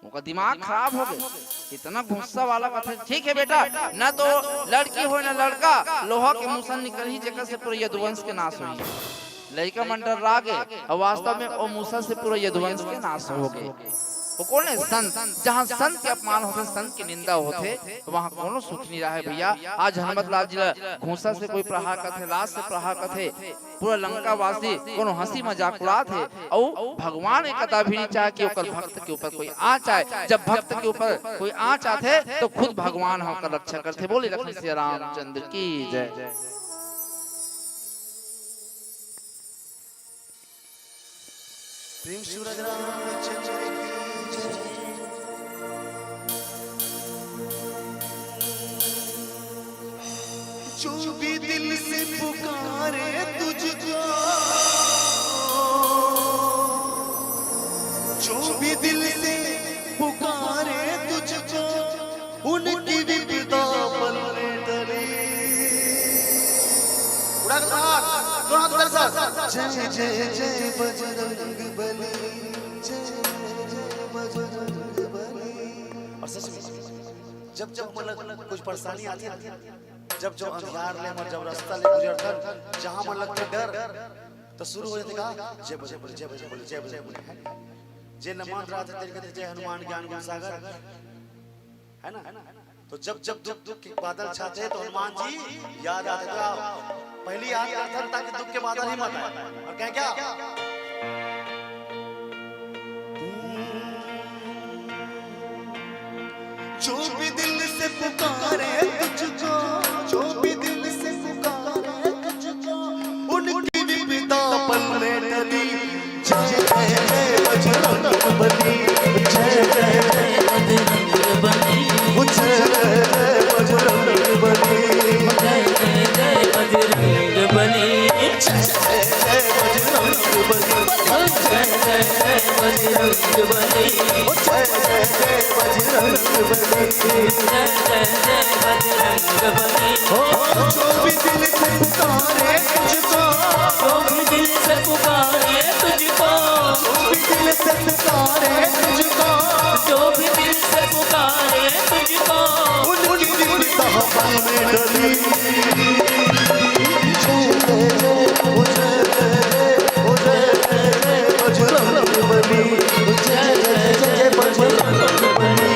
ओकर दिमाग खराब हो गए, इतना गुस्सा वाला कथे, ठीक है बेटा, ना तो लड़की होय ना लड़का, लोहा के मुसन निकलही, जेकर से पूरा यदुवंश के नाश होही। लइका मन डर्रा गे, अउ वास्तव में ओ मुसन से पूरा यदुवंश के नाश हो गए। वो कोन हे? संत। जहाँ संत के अपमान होथे, संत के निंदा होथे, वहाँ कोनो सुख नहीं रहय भैया। आज हनुमत लाल जी ला घूंसा से कोई प्रहार करथे, लात से प्रहार करथे, पूरा लंकावासी कोनो हंसी मजाक उड़ात हे, अउ भगवान एक कदा भी नहीं चाहे कि ओकर भक्त के ऊपर कोई आँच आए। जब भक्त के ऊपर कोई आँच आथे, तो खुद भगवान ह ओकर रक्षा करथे। बोले लखन सिया रामचंद्र की जय। प्रेम सूरज रामचंद्र की जय। जो भी दिल से पुकारे तुझको, जो भी दिल से पुकारे तुझको, उनकी विपदा पल में टली। उड़ा के हाथ, दोनों हाथ उधर से। जय जय जय बजरंग बली, जय जय बजरंग बली। और सच में जब जब मतलब कुछ परेशानी आथे ना, जब जब अंधियार ले, जब रास्ता ले गुजरथन, जहाँ मन लगथे डर, तो शुरू हो जाथे का, जय बजरंग बली, जय बजरंग बली, जय बजरंग बली, है ना? जे न मान रहा था तेरे कहते जय हनुमान ज्ञान गुण सागर, है ना? तो जब जब दुख दुख के बादल छाते हैं तो हनुमान जी याद आते। तो आप पहली याद करथन ताकि दुख के बादल ही मत आए। और कहें क्या? जो भी दिल से पुकारे तुझको, जो भी दिल से पुकारे तुझको, उनकी विपदा पल में टली। जय जय जय बजरंग बली, जय जय जय बजरंग बली, जय जय जय बजरंग बली, जय जय जय बजरंग बली, जय जय जय बजरंग बली, जय जय जय बजरंग बली, जय जय जय बजरंग बली, जय जय जय बजरंग बली। हो जो भी दिल से पुकारे तुझको, जो भी दिल से पुकारे तुझको, जो भी दिल से पुकारे तुझको, जो भी दिल से पुकारे तुझको, उनकी विपदा पल में टली। जय जय जय, ओ जय जय जय, ओ जय जय जय बजरंग बली, जय जय जय बजरंग बली,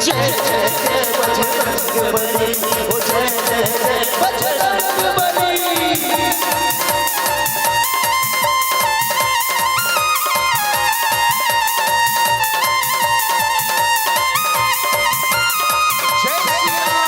जय जय जय बजरंग बली, ओ जय जय जय बजरंग बली। जय श्री राम।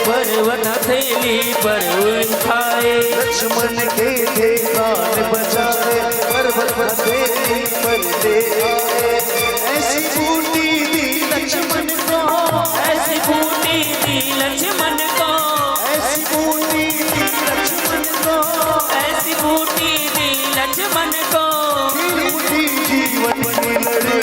पर्वत हथेली पर्वत उठाए। लक्ष्मण के थे प्राण बचाए, पर्वत हथेली पर ले आए। ऐसी बूटी दी लक्ष्मण को, ऐसी बूटी दी लक्ष्मण को, ऐसी बूटी दी लक्ष्मण को, ऐसी बूटी दी लक्ष्मण को। खिल उठी जीवन की लड़ी।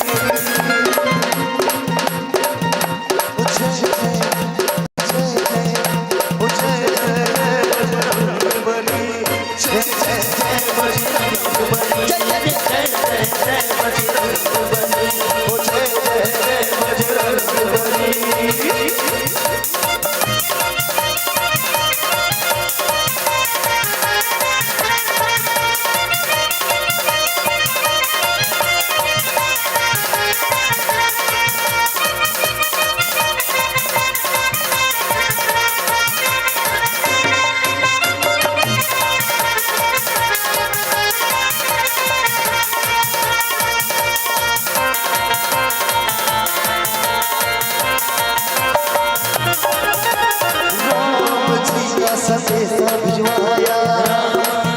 राम जी का संदेशा भिजवाया। राम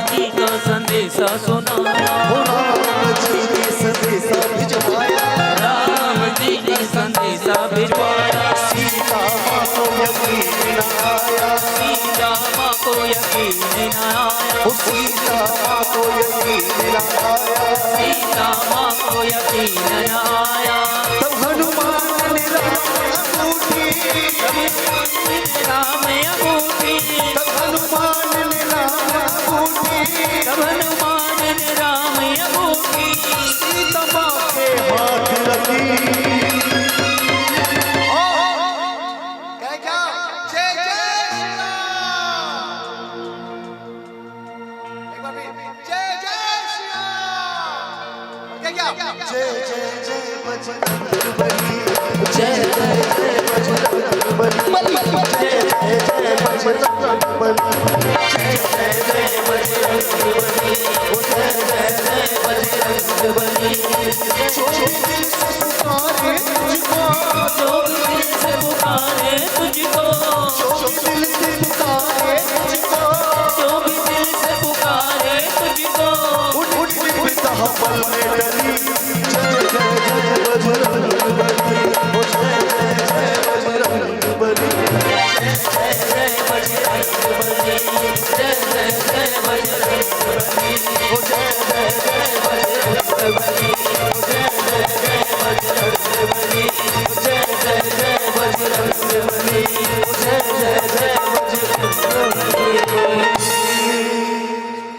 जी का संदेशा सुनाया। हो राम जी ने संदेशा भिजवाया। राम जी ने संदेशा भिजवाया। सीता माँ को यकीन न आया। सीता माँ को यकीन न आया। हो सीता माँ को यकीन न आया। सीता माँ को यकीन न आया। तब हनुमान ने राम अंगूठी। तब हनुमान ने राम अंगूठी। तब हनुमान ने राम अंगूठी। तब हनुमान ने राम अंगूठी। सीता माँ के हाथ रखी। और कहे क्या? जय जय श्री राम। एक बार फिर, जय जय श्री राम। और क्या क्या? जय जय जय बजरंग बली। जय जय जय बजरंग बली। जय जय जय बजरंग बली। जय जय जय बजरंग बली। ओ जय जय जय बजरंग बली। जो भी दिल से पुकारे तुझको, जो भी दिल से पुकारे तुझको, जो भी दिल से पुकारे तुझको, जो भी दिल से पुकारे तुझको, उठ, उठ, उठ, उठ, पल में टली। जय, जय, जय बजरंग बली, ओ जय, जय, जय बजरंग बली। जय, जय, जय बजरंग बली, जय, जय, जय बजरंग बली, ओ जय, जय, जय बजरंग बली, ओ जय, जय, जय बजरंग बली, ओ जय, जय, जय बजरंग बली, ओ जय, जय, जय बजरंग बली।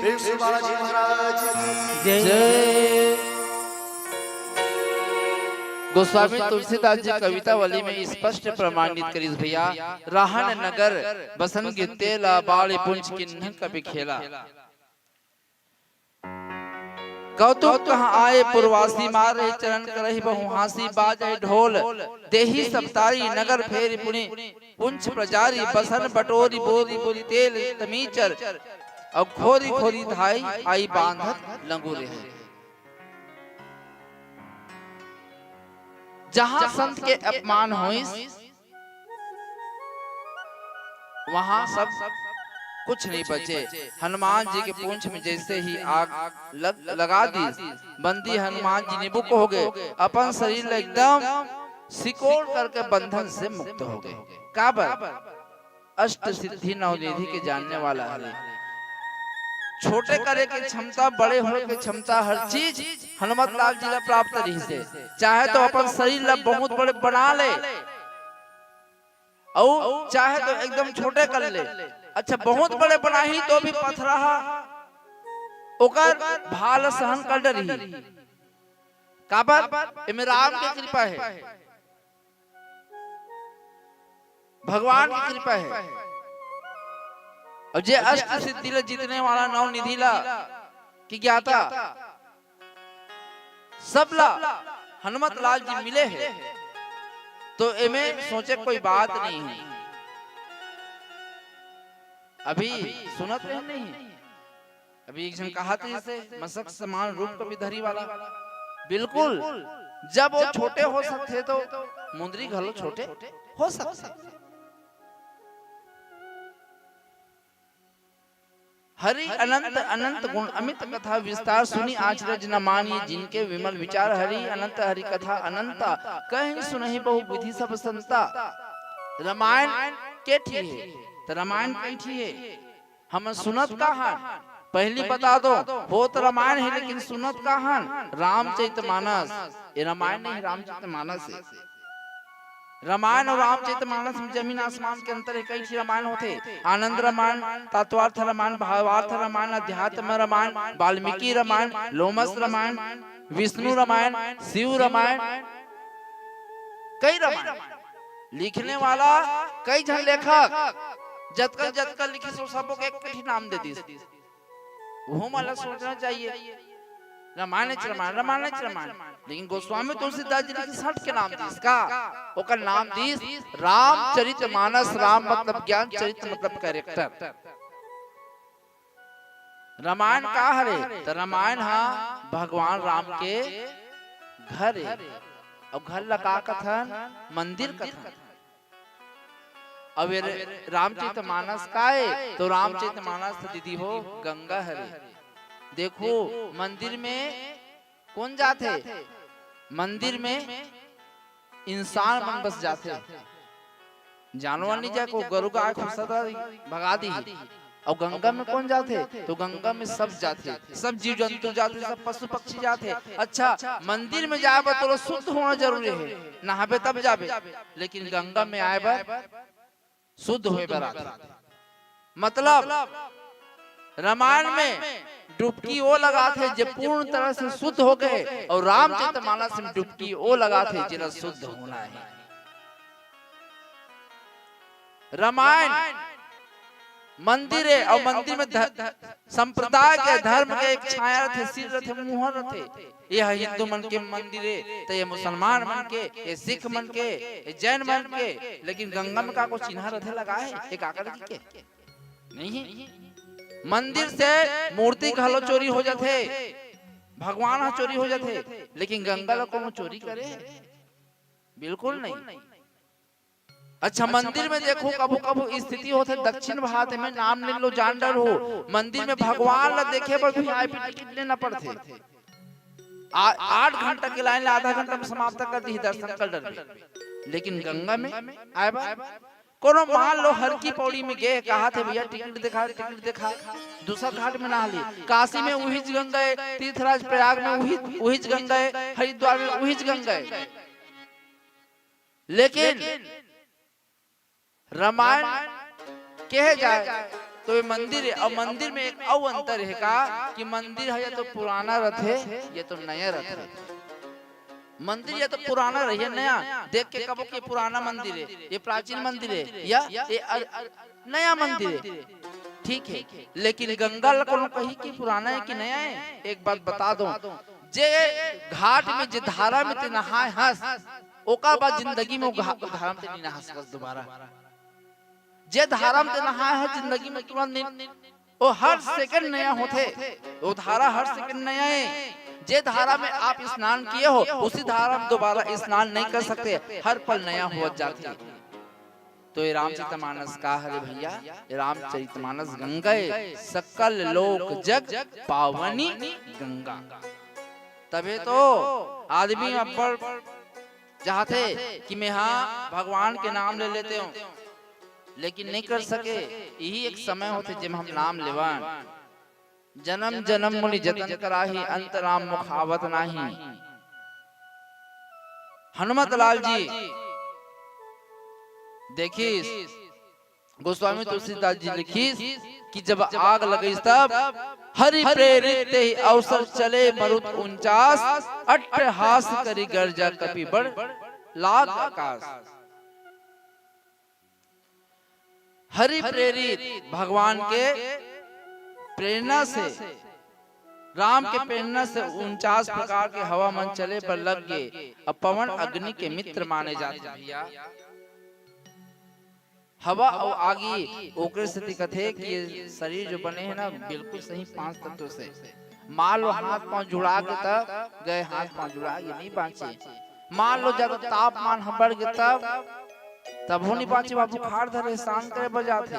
प्रेम से बालाजी महाराज की जय। जय। गोस्वामी तुलसीदास जी कवितावली में स्पष्ट प्रमाणित करिस भैया, राहन नगर बसन गे तेला, बाड़ी पुंछ किन्हन कबि खेला। कौतुक कहाँ आए पुरवासी, मारे चरण करहि बहु हाँसी, बाजहि ढोल देहि सब तारी, नगर फेरि पुनि पुंछ प्रजारी, बसन बटोरी बोरी बोरी तेल तमीचर, अउ खोरी खोरी धाई आई बांधत लंगूरे हे। जहाँ संत के अपमान होइस, वहाँ सब कुछ नहीं बचे। हनुमान जी के पूंछ में जैसे ही आग लग, लगा दी, बंदी हनुमान जी निबुक हो गए, अपन शरीर ला एकदम सिकोड़ करके बंधन से मुक्त हो गए। काबर? अष्ट सिद्धि नौ निधि के जानने वाला हरे। छोटे करे के क्षमता, बड़े होए के क्षमता, हर चीज हनुमत लाल जी ला प्राप्त रहिसे। चाहे तो अपन शरीर ला बहुत बड़े बना ले, अउ चाहे तो एकदम छोटे कर ले। अच्छा, बहुत बड़े बनाही तो भी पथराहा ओकर भार ला सहन कर डरही। काबर? एमे राम के कृपा हे, भगवान के कृपा हे। अउ जे अष्ट सिद्धि ला जीतने वाला, नौ निधि ला के ज्ञाता, सबला हनुमत लाल जी मिले हे, तो एमे सोचे कोई बात नहीं हे। अभी सुनत रहे नहीं, अभी एक झन कहा थे, जैसे मसक समान रूप कबि धरी वाला, बिल्कुल, जब वो छोटे हो सकते तो मुंदरी घलो छोटे हो सकते। हरि अनंत अनंत गुण अमित कथा विस्तार सुनि आचरज न मानिए जिनके विमल विचार। हरि अनंत हरि कथा अनंता कहि सुनहि बहु विधि सब संता। रामायण के ठी हे? त रामायण कई ठी हे? हमन सुनत का हन? पहली बता दो, होत रामायण हे लेकिन सुनत का हन? रामचरित मानस। ये रामायण नहीं, रामचरित मानस हे। रामायण अउ रामचरित मानस में जमीन आसमान के अंतर हे। कई ठी रामायण होथे, आनंद रामायण, तत्वार्थ रामायण, भावार्थ रामायण, अध्यात्म रामायण, वाल्मीकि रामायण, लोमस रामायण, विष्णु रामायण, शिव रामायण, कई रामायण। लिखने वाला कई झन लेखक जतका जतका लिखिस, वो सबो के एक ठी नाम दे दिस। वो मन ला सोचना चाहिए। रामायण च रामायण, रामायण च रामायण। लेकिन गोस्वामी तुलसीदास जी लिखिस, हट के नाम दिस का? ओकर नाम दिस रामचरित मानस। राम मतलब ज्ञान, चरित मतलब कैरेक्टर। रामायण का हरे? त रामायण हा भगवान राम के घर हे। अउ घर ला का कथन? मंदिर कथन। अउ ये रामचरित मानस का हे? तो रामचरित मानस त दीदी हो गंगा हरे। देखो, मंदिर में कोन जाथे? मंदिर में इंसान मन बस जाथे, जानवर नहीं जाय, को गरु गाय भूसा त भगा दी। अउ गंगा में कोन जाथे? तो गंगा में सब जाथे, सब जीव जंतु जाथे, सब पशु पक्षी जाथे। अच्छा, मंदिर में जाय बर तोला शुद्ध होना जरूरी हे, नहाबे तब जाबे, लेकिन गंगा में आय बर शुद्ध होय बर आथे। मतलब, रामायण में डुबकी वो लगाथे जे पूर्ण तरह से शुद्ध हो गए, अउ रामचरित मानस में डुबकी वो लगाथे जेला शुद्ध होना हे। रामायण मंदिर हे, अउ मंदिर में ध-, संप्रदाय के, धर्म के एक छाया रथे, सिर रथे, मुहर रथे। ये ह हिंदू मन के मंदिर हे, त ये मुसलमान मन के, ये सिख मन के, ये जैन मन के, लेकिन गंगा में का को चिन्हा रथे लगाए? ये काकर के? नहीं। मंदिर से मूर्ति घलो चोरी हो जाथे, भगवान ह चोरी हो जाथे, लेकिन गंगा ला कोनो चोरी करे? बिल्कुल नहीं। अच्छा, मंदिर में देखो, कभू कभू स्थिति होथे, दक्षिण भारत में, नाम ले लो, जान डरहू, मंदिर में भगवान ला देखे बर VIP टिकट लेना पड़थे। आ-, आठ घंटा के लाइन ला आधा घंटा में समाप्त कर दी दर्शन कर डरबे, लेकिन गंगा में आए बर कोनो मान लो हर की पौड़ी में गे, कहाथे, "भैया टिकट दिखा, टिकट दिखा।" दूसर घाट में नहा ली। काशी में उहीच गंगा हे, तीर्थराज प्रयाग में उही, उहीच गंगा हे, हरिद्वार में उहीच गंगा हे। लेकिन रामायण कहे जाए तो ये मंदिर हे, अउ मंदिर में एक अउ अंतर हे का कि मंदिर ह या तो पुराना रथे या तो नया रथे। मंदिर या तो पुराना रहे, नया देख के कबो कि ये पुराना मंदिर हे, ये प्राचीन मंदिर हे, या ये अ-, नया मंदिर हे, ठीक हे। लेकिन गंगा ल कोनो कही कि पुराना हे कि नया हे? एक बात बता दो, जे घाट में, जे धारा में ते नहाए हस, ओकर बाद जिंदगी में वो घा-, धारा में ते नहीं नहा सकस दोबारा। जे धारा में ते नहाए हस, जिंदगी में तुरंत नहीं, वो हर सेकंड नया होथे, वो धारा हर सेकंड नया हे। जे धारा में आप स्नान किए हो, उसी धारा में दोबारा स्नान नहीं कर सकते, हर पल नया होवत जाथे। तो ये रामचरितमानस का हरे भैया? ये रामचरितमानस गंगा हे, सकल लोक जग पावनी गंगा। तभे तो आदमी अब्बड़ चाहथे कि मैं हा भगवान के नाम ले लेते हूँ, लेकिन नहीं कर सके। यही एक समय होथे जेमा हम नाम लेवन। जनम जनम मुनि जतन कराही, अंत राम मुख आवत नाही। हनुमत लाल जी देखिस, गोस्वामी तुलसीदास जी लिखिस कि जब आग लगिस तब हरि प्रेरित तेहि अवसर चले मरुत उनचास, अट्टहास करि गर्जा कपि बड़ लाग आकाश। हरि प्रेरित, भगवान के प्रेरणा से, राम के प्रेरणा से उनचास प्रकार के हवा मन चले बर लग गे। अब पवन अग्नि के मित्र माने जाथे भैया। हवा अउ आगी, ओकरे सेती कथे कि ये शरीर जो बने हे ना, बिल्कुल सही पांच तत्व से। मान लो हाथ पांव जुड़ा के तब गए, हाथ पांव जुड़ा के नहीं बांचे। मान लो ज्यादा तापमान ह बढ़ गे तब, तभो नहीं बांचे, वहां बुखार धरे, स्नान करे बर जाथे।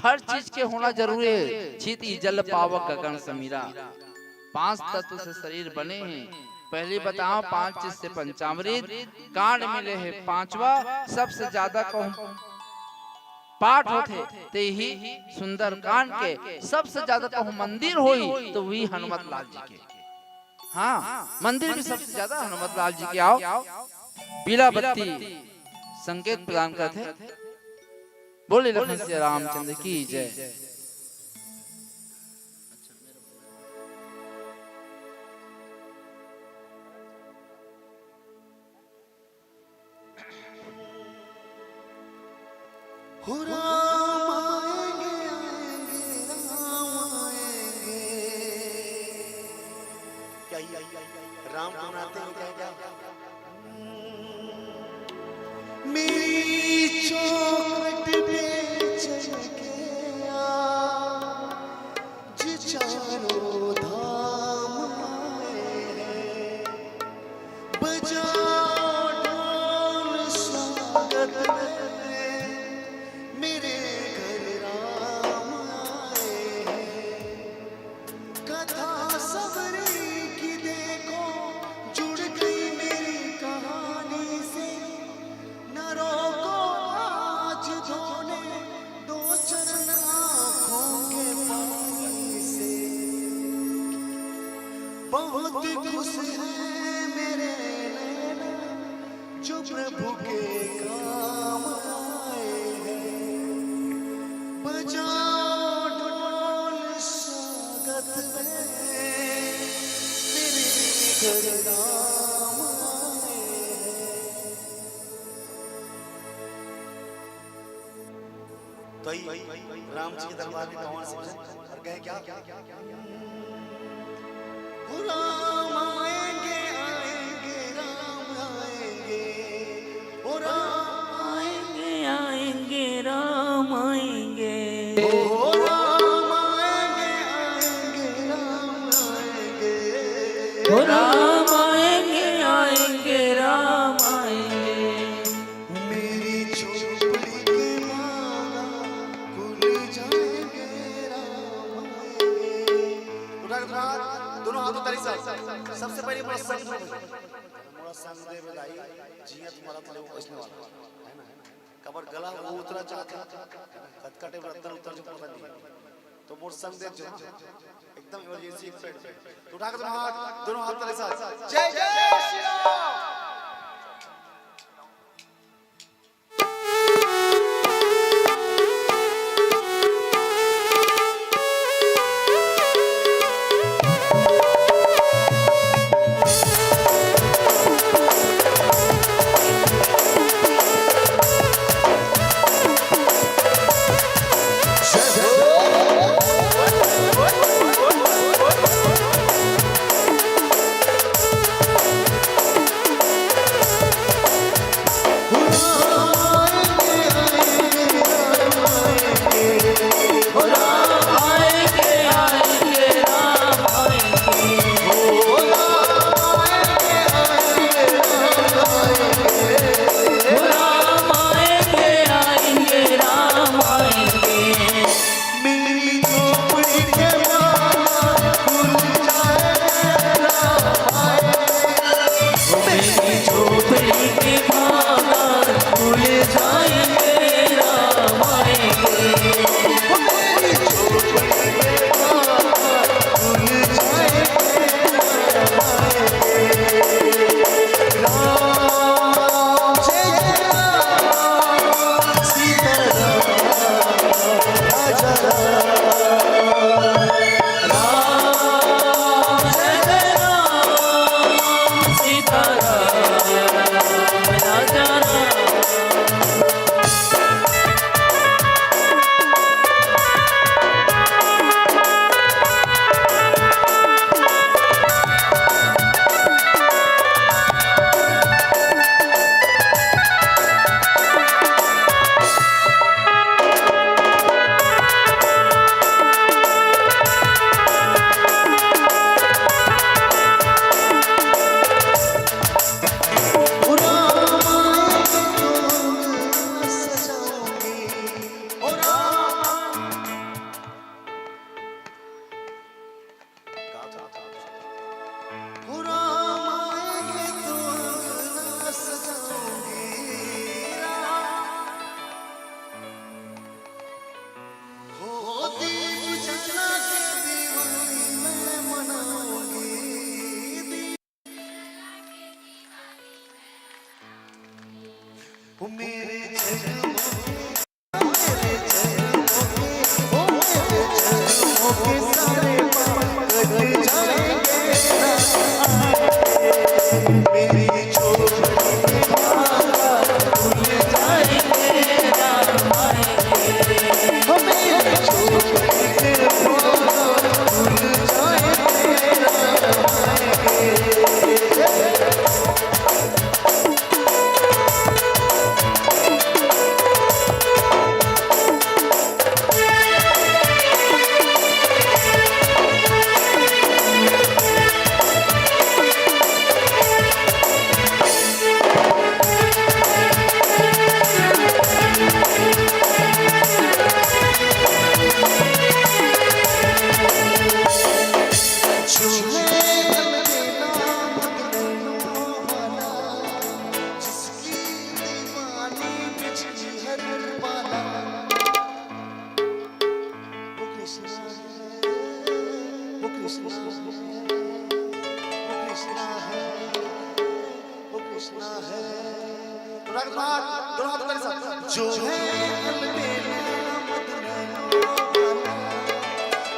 हर चीज के होना जरूरी हे। छित ही जल पावक गगन समीरा। पांच तत्व से शरीर बने हे। पहली बतावंव, पांच चीज से पंचामृत। कांड मिले हे पांचवा, सबसे ज्यादा कहूं पाठ होथे, ते ही सुंदरकांड के सबसे ज्यादा कहूं मंदिर होही, तो वही हनुमत लाल जी के। हाँ, मंदिर भी सबसे ज्यादा हनुमत लाल जी के। आव, पीला बत्ती संकेत प्रदान करथे। बोले लखन सिया रामचंद्र की जय। हो राम आएंगे, आएंगे, राम आएंगे। क्या ये राम को मनाते हैं क्या, क्या? मेरी चौखट पे चढ़ के आज चारों धाम आए हैं। बजाओ ढोल स्वागत में, मेरे घर राम आए हैं। कथा सबरी की देखो, जुड़ गई मेरी कहानी से। न रोको आज धोने, दो चरण आंखों के पानी से। बहुत खुश हैं मेरे नैना, जो प्रभु के काम आए हैं। बजाओ ढोल स्वागत में, मेरे घर राम आए हैं। तो ही राम जी के दरबार में भगवान से और कहे क्या? राम आएंगे, आएंगे, राम आएंगे। ओ राम आएंगे, आएंगे, राम आएंगे। ओ राम आएंगे, आएंगे, राम आएंगे। ओ राम आएंगे, आएंगे, राम आएंगे। मेरी झोपड़ी के बागा खुल जाएंगे, राम आएंगे। उठा के दोनों हाथ, दोनों हाथ उतारी साहब। सबसे पहले मोला संग दे। मोला संग दे बे दाई, जिया तुम्हारा तो वैसने वाला है ना, है ना? कबर गला वो उतरा चाहता, कटकटे में रत्न उतर जो पता नहीं। तो मोर संग दे जो, एकदम इमरजेंसी एक पेट पे। तो उठा के दोनों हाथ, दोनों हाथ उतारी साहब। जय जय श्री राम। मेरे जन्मों के, मेरे जन्मों के, ओ मेरे जन्मों के सारे पाप कट जाएंगे। मेरी झोपड़ी के पाप भूल जाएंगे। मेरी झोपड़ी के पाप भूल जाएंगे। जो है अलबेला मदनैनो वाला,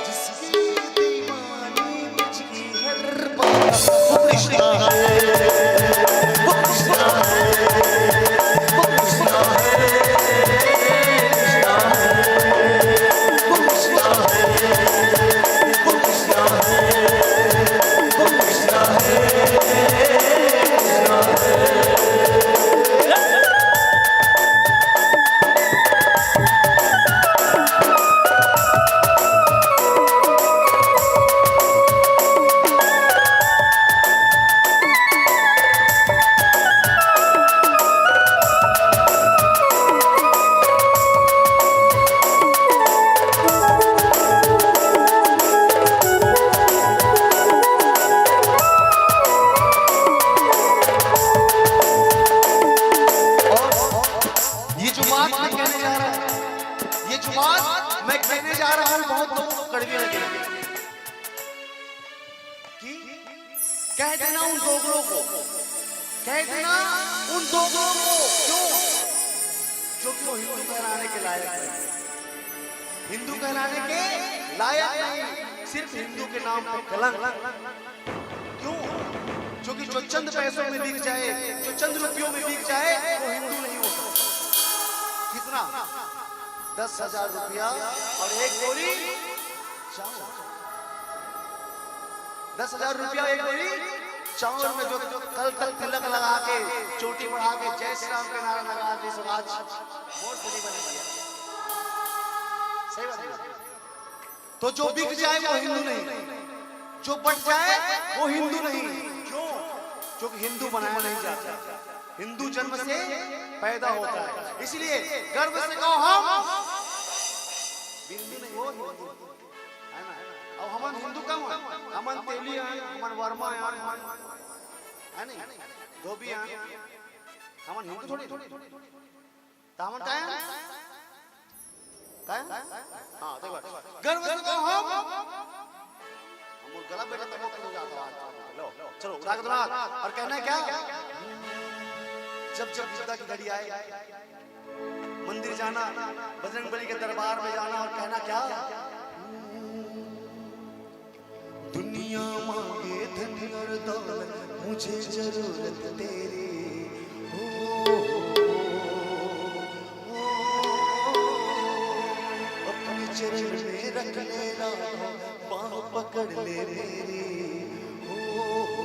जिसकी दीवानी मुझकी हर बात। वो कृष्णा है, वो कृष्णा है, वो कृष्णा है, कृष्णा है, वो कृष्णा है, वो कृष्णा है, वो कृष्णा है, कृष्णा है। ये जो बात मैं कहने जा रहा हूँ, ये जो बात मैं कहने जा रहा हूँ, बहुत लोगों को कड़वी लगेगी। कि कह देना उन दोगलों को, कह देना उन दोगलों को। क्यों? क्योंकि वो हिंदू कहलाने के लायक नहीं, हिंदू कहलाने के लायक नहीं, सिर्फ हिंदू के नाम पर कलंक। क्यों? क्योंकि जो चंद पैसों में बिक जाए, जो चंद रुपयों में बिक जाए, वो हिंदू नहीं हो सकता। कितना? दस हजार रुपया और एक बोरी चाउर। दस हजार रुपया एक बोरी चाउर में जो कल तक तिलक लगा के, चोटी बढ़ा के, जय श्री राम के नारा लगा के, सो आज मोर से नहीं बनेगी। सही बात है। तो जो बिक जाए वो हिंदू नहीं, जो बट जाए वो हिंदू नहीं। क्यों? क्योंकि हिंदू बनाया नहीं जाता, हिंदू जन्म से पैदा होता है। इसलिए गर्व से कहो, हम हिंदू नहीं, वो हिंदू है ना। अब हमन हिंदू कम है, हमन तेली है, हमन वर्मा है, हमन है नहीं, धोबी है, हमन हिंदू थोड़ी। तो हमन का है? का है? हाँ, देखो, गर्व से कहो, हम, हम गला बैठा तो बहुत हो जाता है। लो, चलो, उठा के दो हाथ। और कहना है क्या? जब जब विपदा की घड़ी आए, मंदिर जाना, बजरंग बली के दरबार में जाना और कहना क्या? दुनिया मांगे धन और दौलत, मुझे जरूरत तेरी। हो, अपने चरण में रख ले राधा, बांह पकड़ ले मेरी। हो, हो,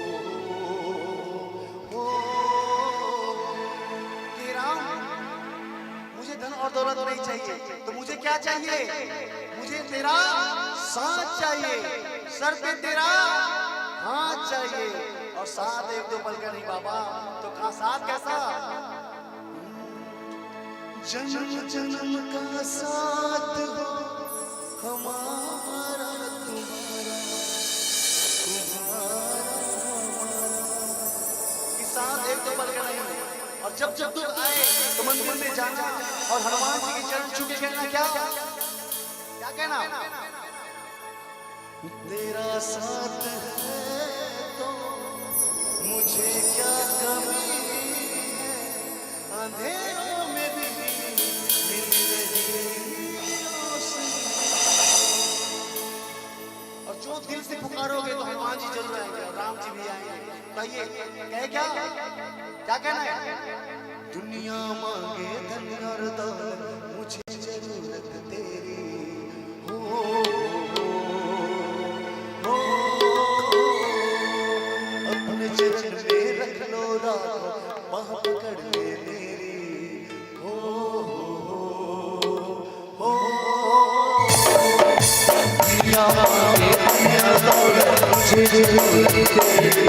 हो, हे राम, मुझे धन और दौलत नहीं चाहिए, तो मुझे क्या चाहिए? मुझे तेरा साथ चाहिए, सर पे तेरा हाथ चाहिए, और साथ एक दो पल का नहीं बाबा, तो कहाँ साथ कैसा? जन्म जन्म का साथ हो हमारा तुम्हारा, तुम्हारा हमारा। कि साथ एक दो पल का नहीं, और जब जब दुख आए तो मंदिर में जाना और हनुमान जी के चरण छू के कहना क्या, क्या कहना? तेरा साथ है तो मुझे क्या कमी है, अंधेरों आइए, कहे क्या? क्या कहना है? दुनिया मांगे धन और दौलत, मुझे जरूरत तेरी। हो, हो, अपने चरण में रख लो राखो, बाह पकड़ ले मेरी। हो, हो, हो, हो। दुनिया मांगे धन और दौलत, मुझे जरूरत तेरी।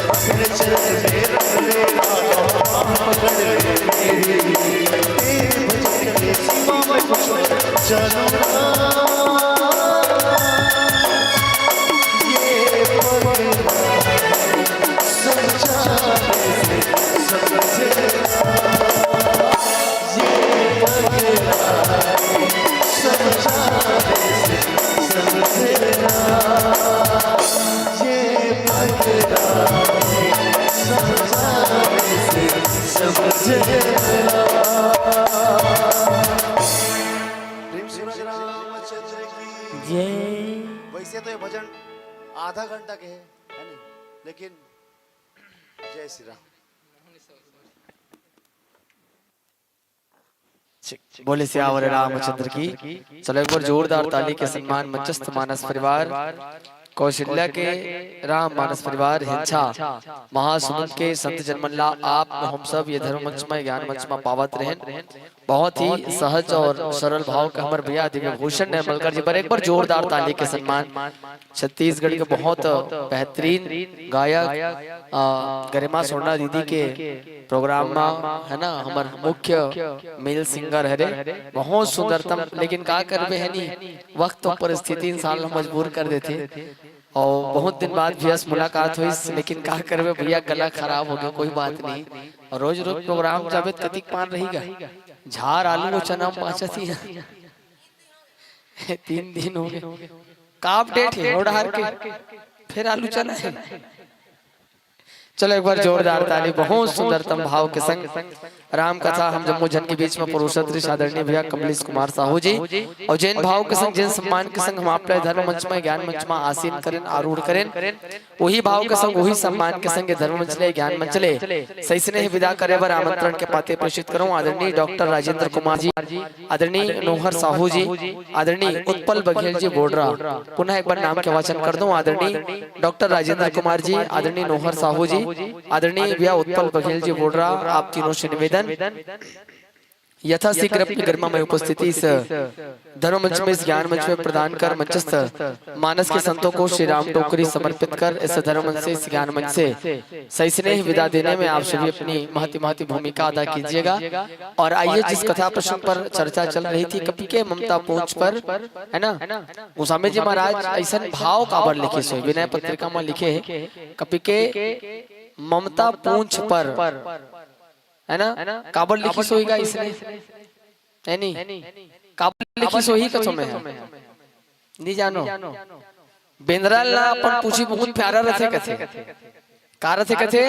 अपने चरण में रख ले राखो, बाह पकड़ ले मेरी। तेरे भजन के सिवा मैं कुछ नहीं जानू ना। ये पगला समझाने से समझे ना। ये पगला समझाने से समझे ना। ये पगला समझाने से समझे ना। प्रेम सूरज रामचंद्र की। जय। वैसे तो ये भजन आधा घंटा के है, है नहीं? लेकिन जय श्री राम। बोले सियावर रामचंद्र की। चलो एक बार जोरदार ताली के सम्मान मंचस्थ मानस परिवार, कौशल्या के राम मानस परिवार हिंसा महासमुंद के संत जनमन ला आप हम सब ये धर्म मंच में, ज्ञान मंच में पावत रहन। बहुत ही सहज और सरल भाव के हमर भैया दिव्य भूषण निर्मलकर जी बर एक बार जोरदार ताली के सम्मान। छत्तीसगढ़ के बहुत बेहतरीन गायक, अ, गरिमा सोना दीदी के प्रोग्राम में, है ना, हमर मुख्य मेल सिंगर हरे। बहुत सुंदरतम, लेकिन का करबे है नी, वक्त और परिस्थिति इंसान ला मजबूर कर देथे। और बहुत दिन बाद भी अस मुलाकात होइस, लेकिन का करबे भैया, गला खराब हो गया, कोई बात नहीं। और रोज रोज प्रोग्राम जाबे त कतिक पान रही गा, झार आलू और चना बाँचत ही। तीन दिन हो गए, का अपडेट है? ओढ़ार के फिर आलू चना है। चलो एक बार जोरदार ताली, बहुत सुंदरतम भाव के संग राम कथा हम जम्मो झन के बीच में परोसत रहिस आदरणीय भैया कमलेश कुमार साहू जी। और जैन भाव के संग, जैन सम्मान के संग हम आप ला धर्म मंच में, ज्ञान मंच में आसीन करेन, आरूढ़ करेन, वही भाव के संग, वही सम्मान के संग धर्म मंच ले, ज्ञान मंच ले सही स्नेह विदा करे बर आमंत्रण के पाते प्रेषित करूं आदरणीय डॉक्टर राजेंद्र कुमार जी, आदरणीय नोहर साहू जी, आदरणीय उत्पल बघेल जी बोडरा। पुनः एक बार नाम के वाचन कर दूं, आदरणीय डॉक्टर राजेंद्र कुमार जी, आदरणीय नोहर साहू जी, आदरणीय भैया उत्पल बघेल जी बोडरा, आप तीनों से निवेदन, यथाशीघ्र अपनी गरिमामय उपस्थिति इस धर्म मंच में, इस ज्ञान मंच में प्रदान कर मंचस्थ मानस के संतों को श्री राम टोकरी समर्पित कर इस धर्म मंच से, इस ज्ञान मंच से सही स्नेह विदा देने में आप सभी अपनी महती महती भूमिका अदा कीजिएगा। और आइए, जिस कथा प्रसंग पर चर्चा चल रही थी, कपि के ममता पूंछ पर, है ना, गोस्वामी जी महाराज ऐसन भाव काबर लिखिस होही, विनय पत्रिका में लिखे हे, कपि के ममता पूंछ पर, है ना, काबर लिखिस होही गा इसने, है नी? काबर लिखिस होही कथों में है, नहीं जानो। बेंदरा ला अपन पूछी बहुत प्यारा रथे कथे। का रथे कथे?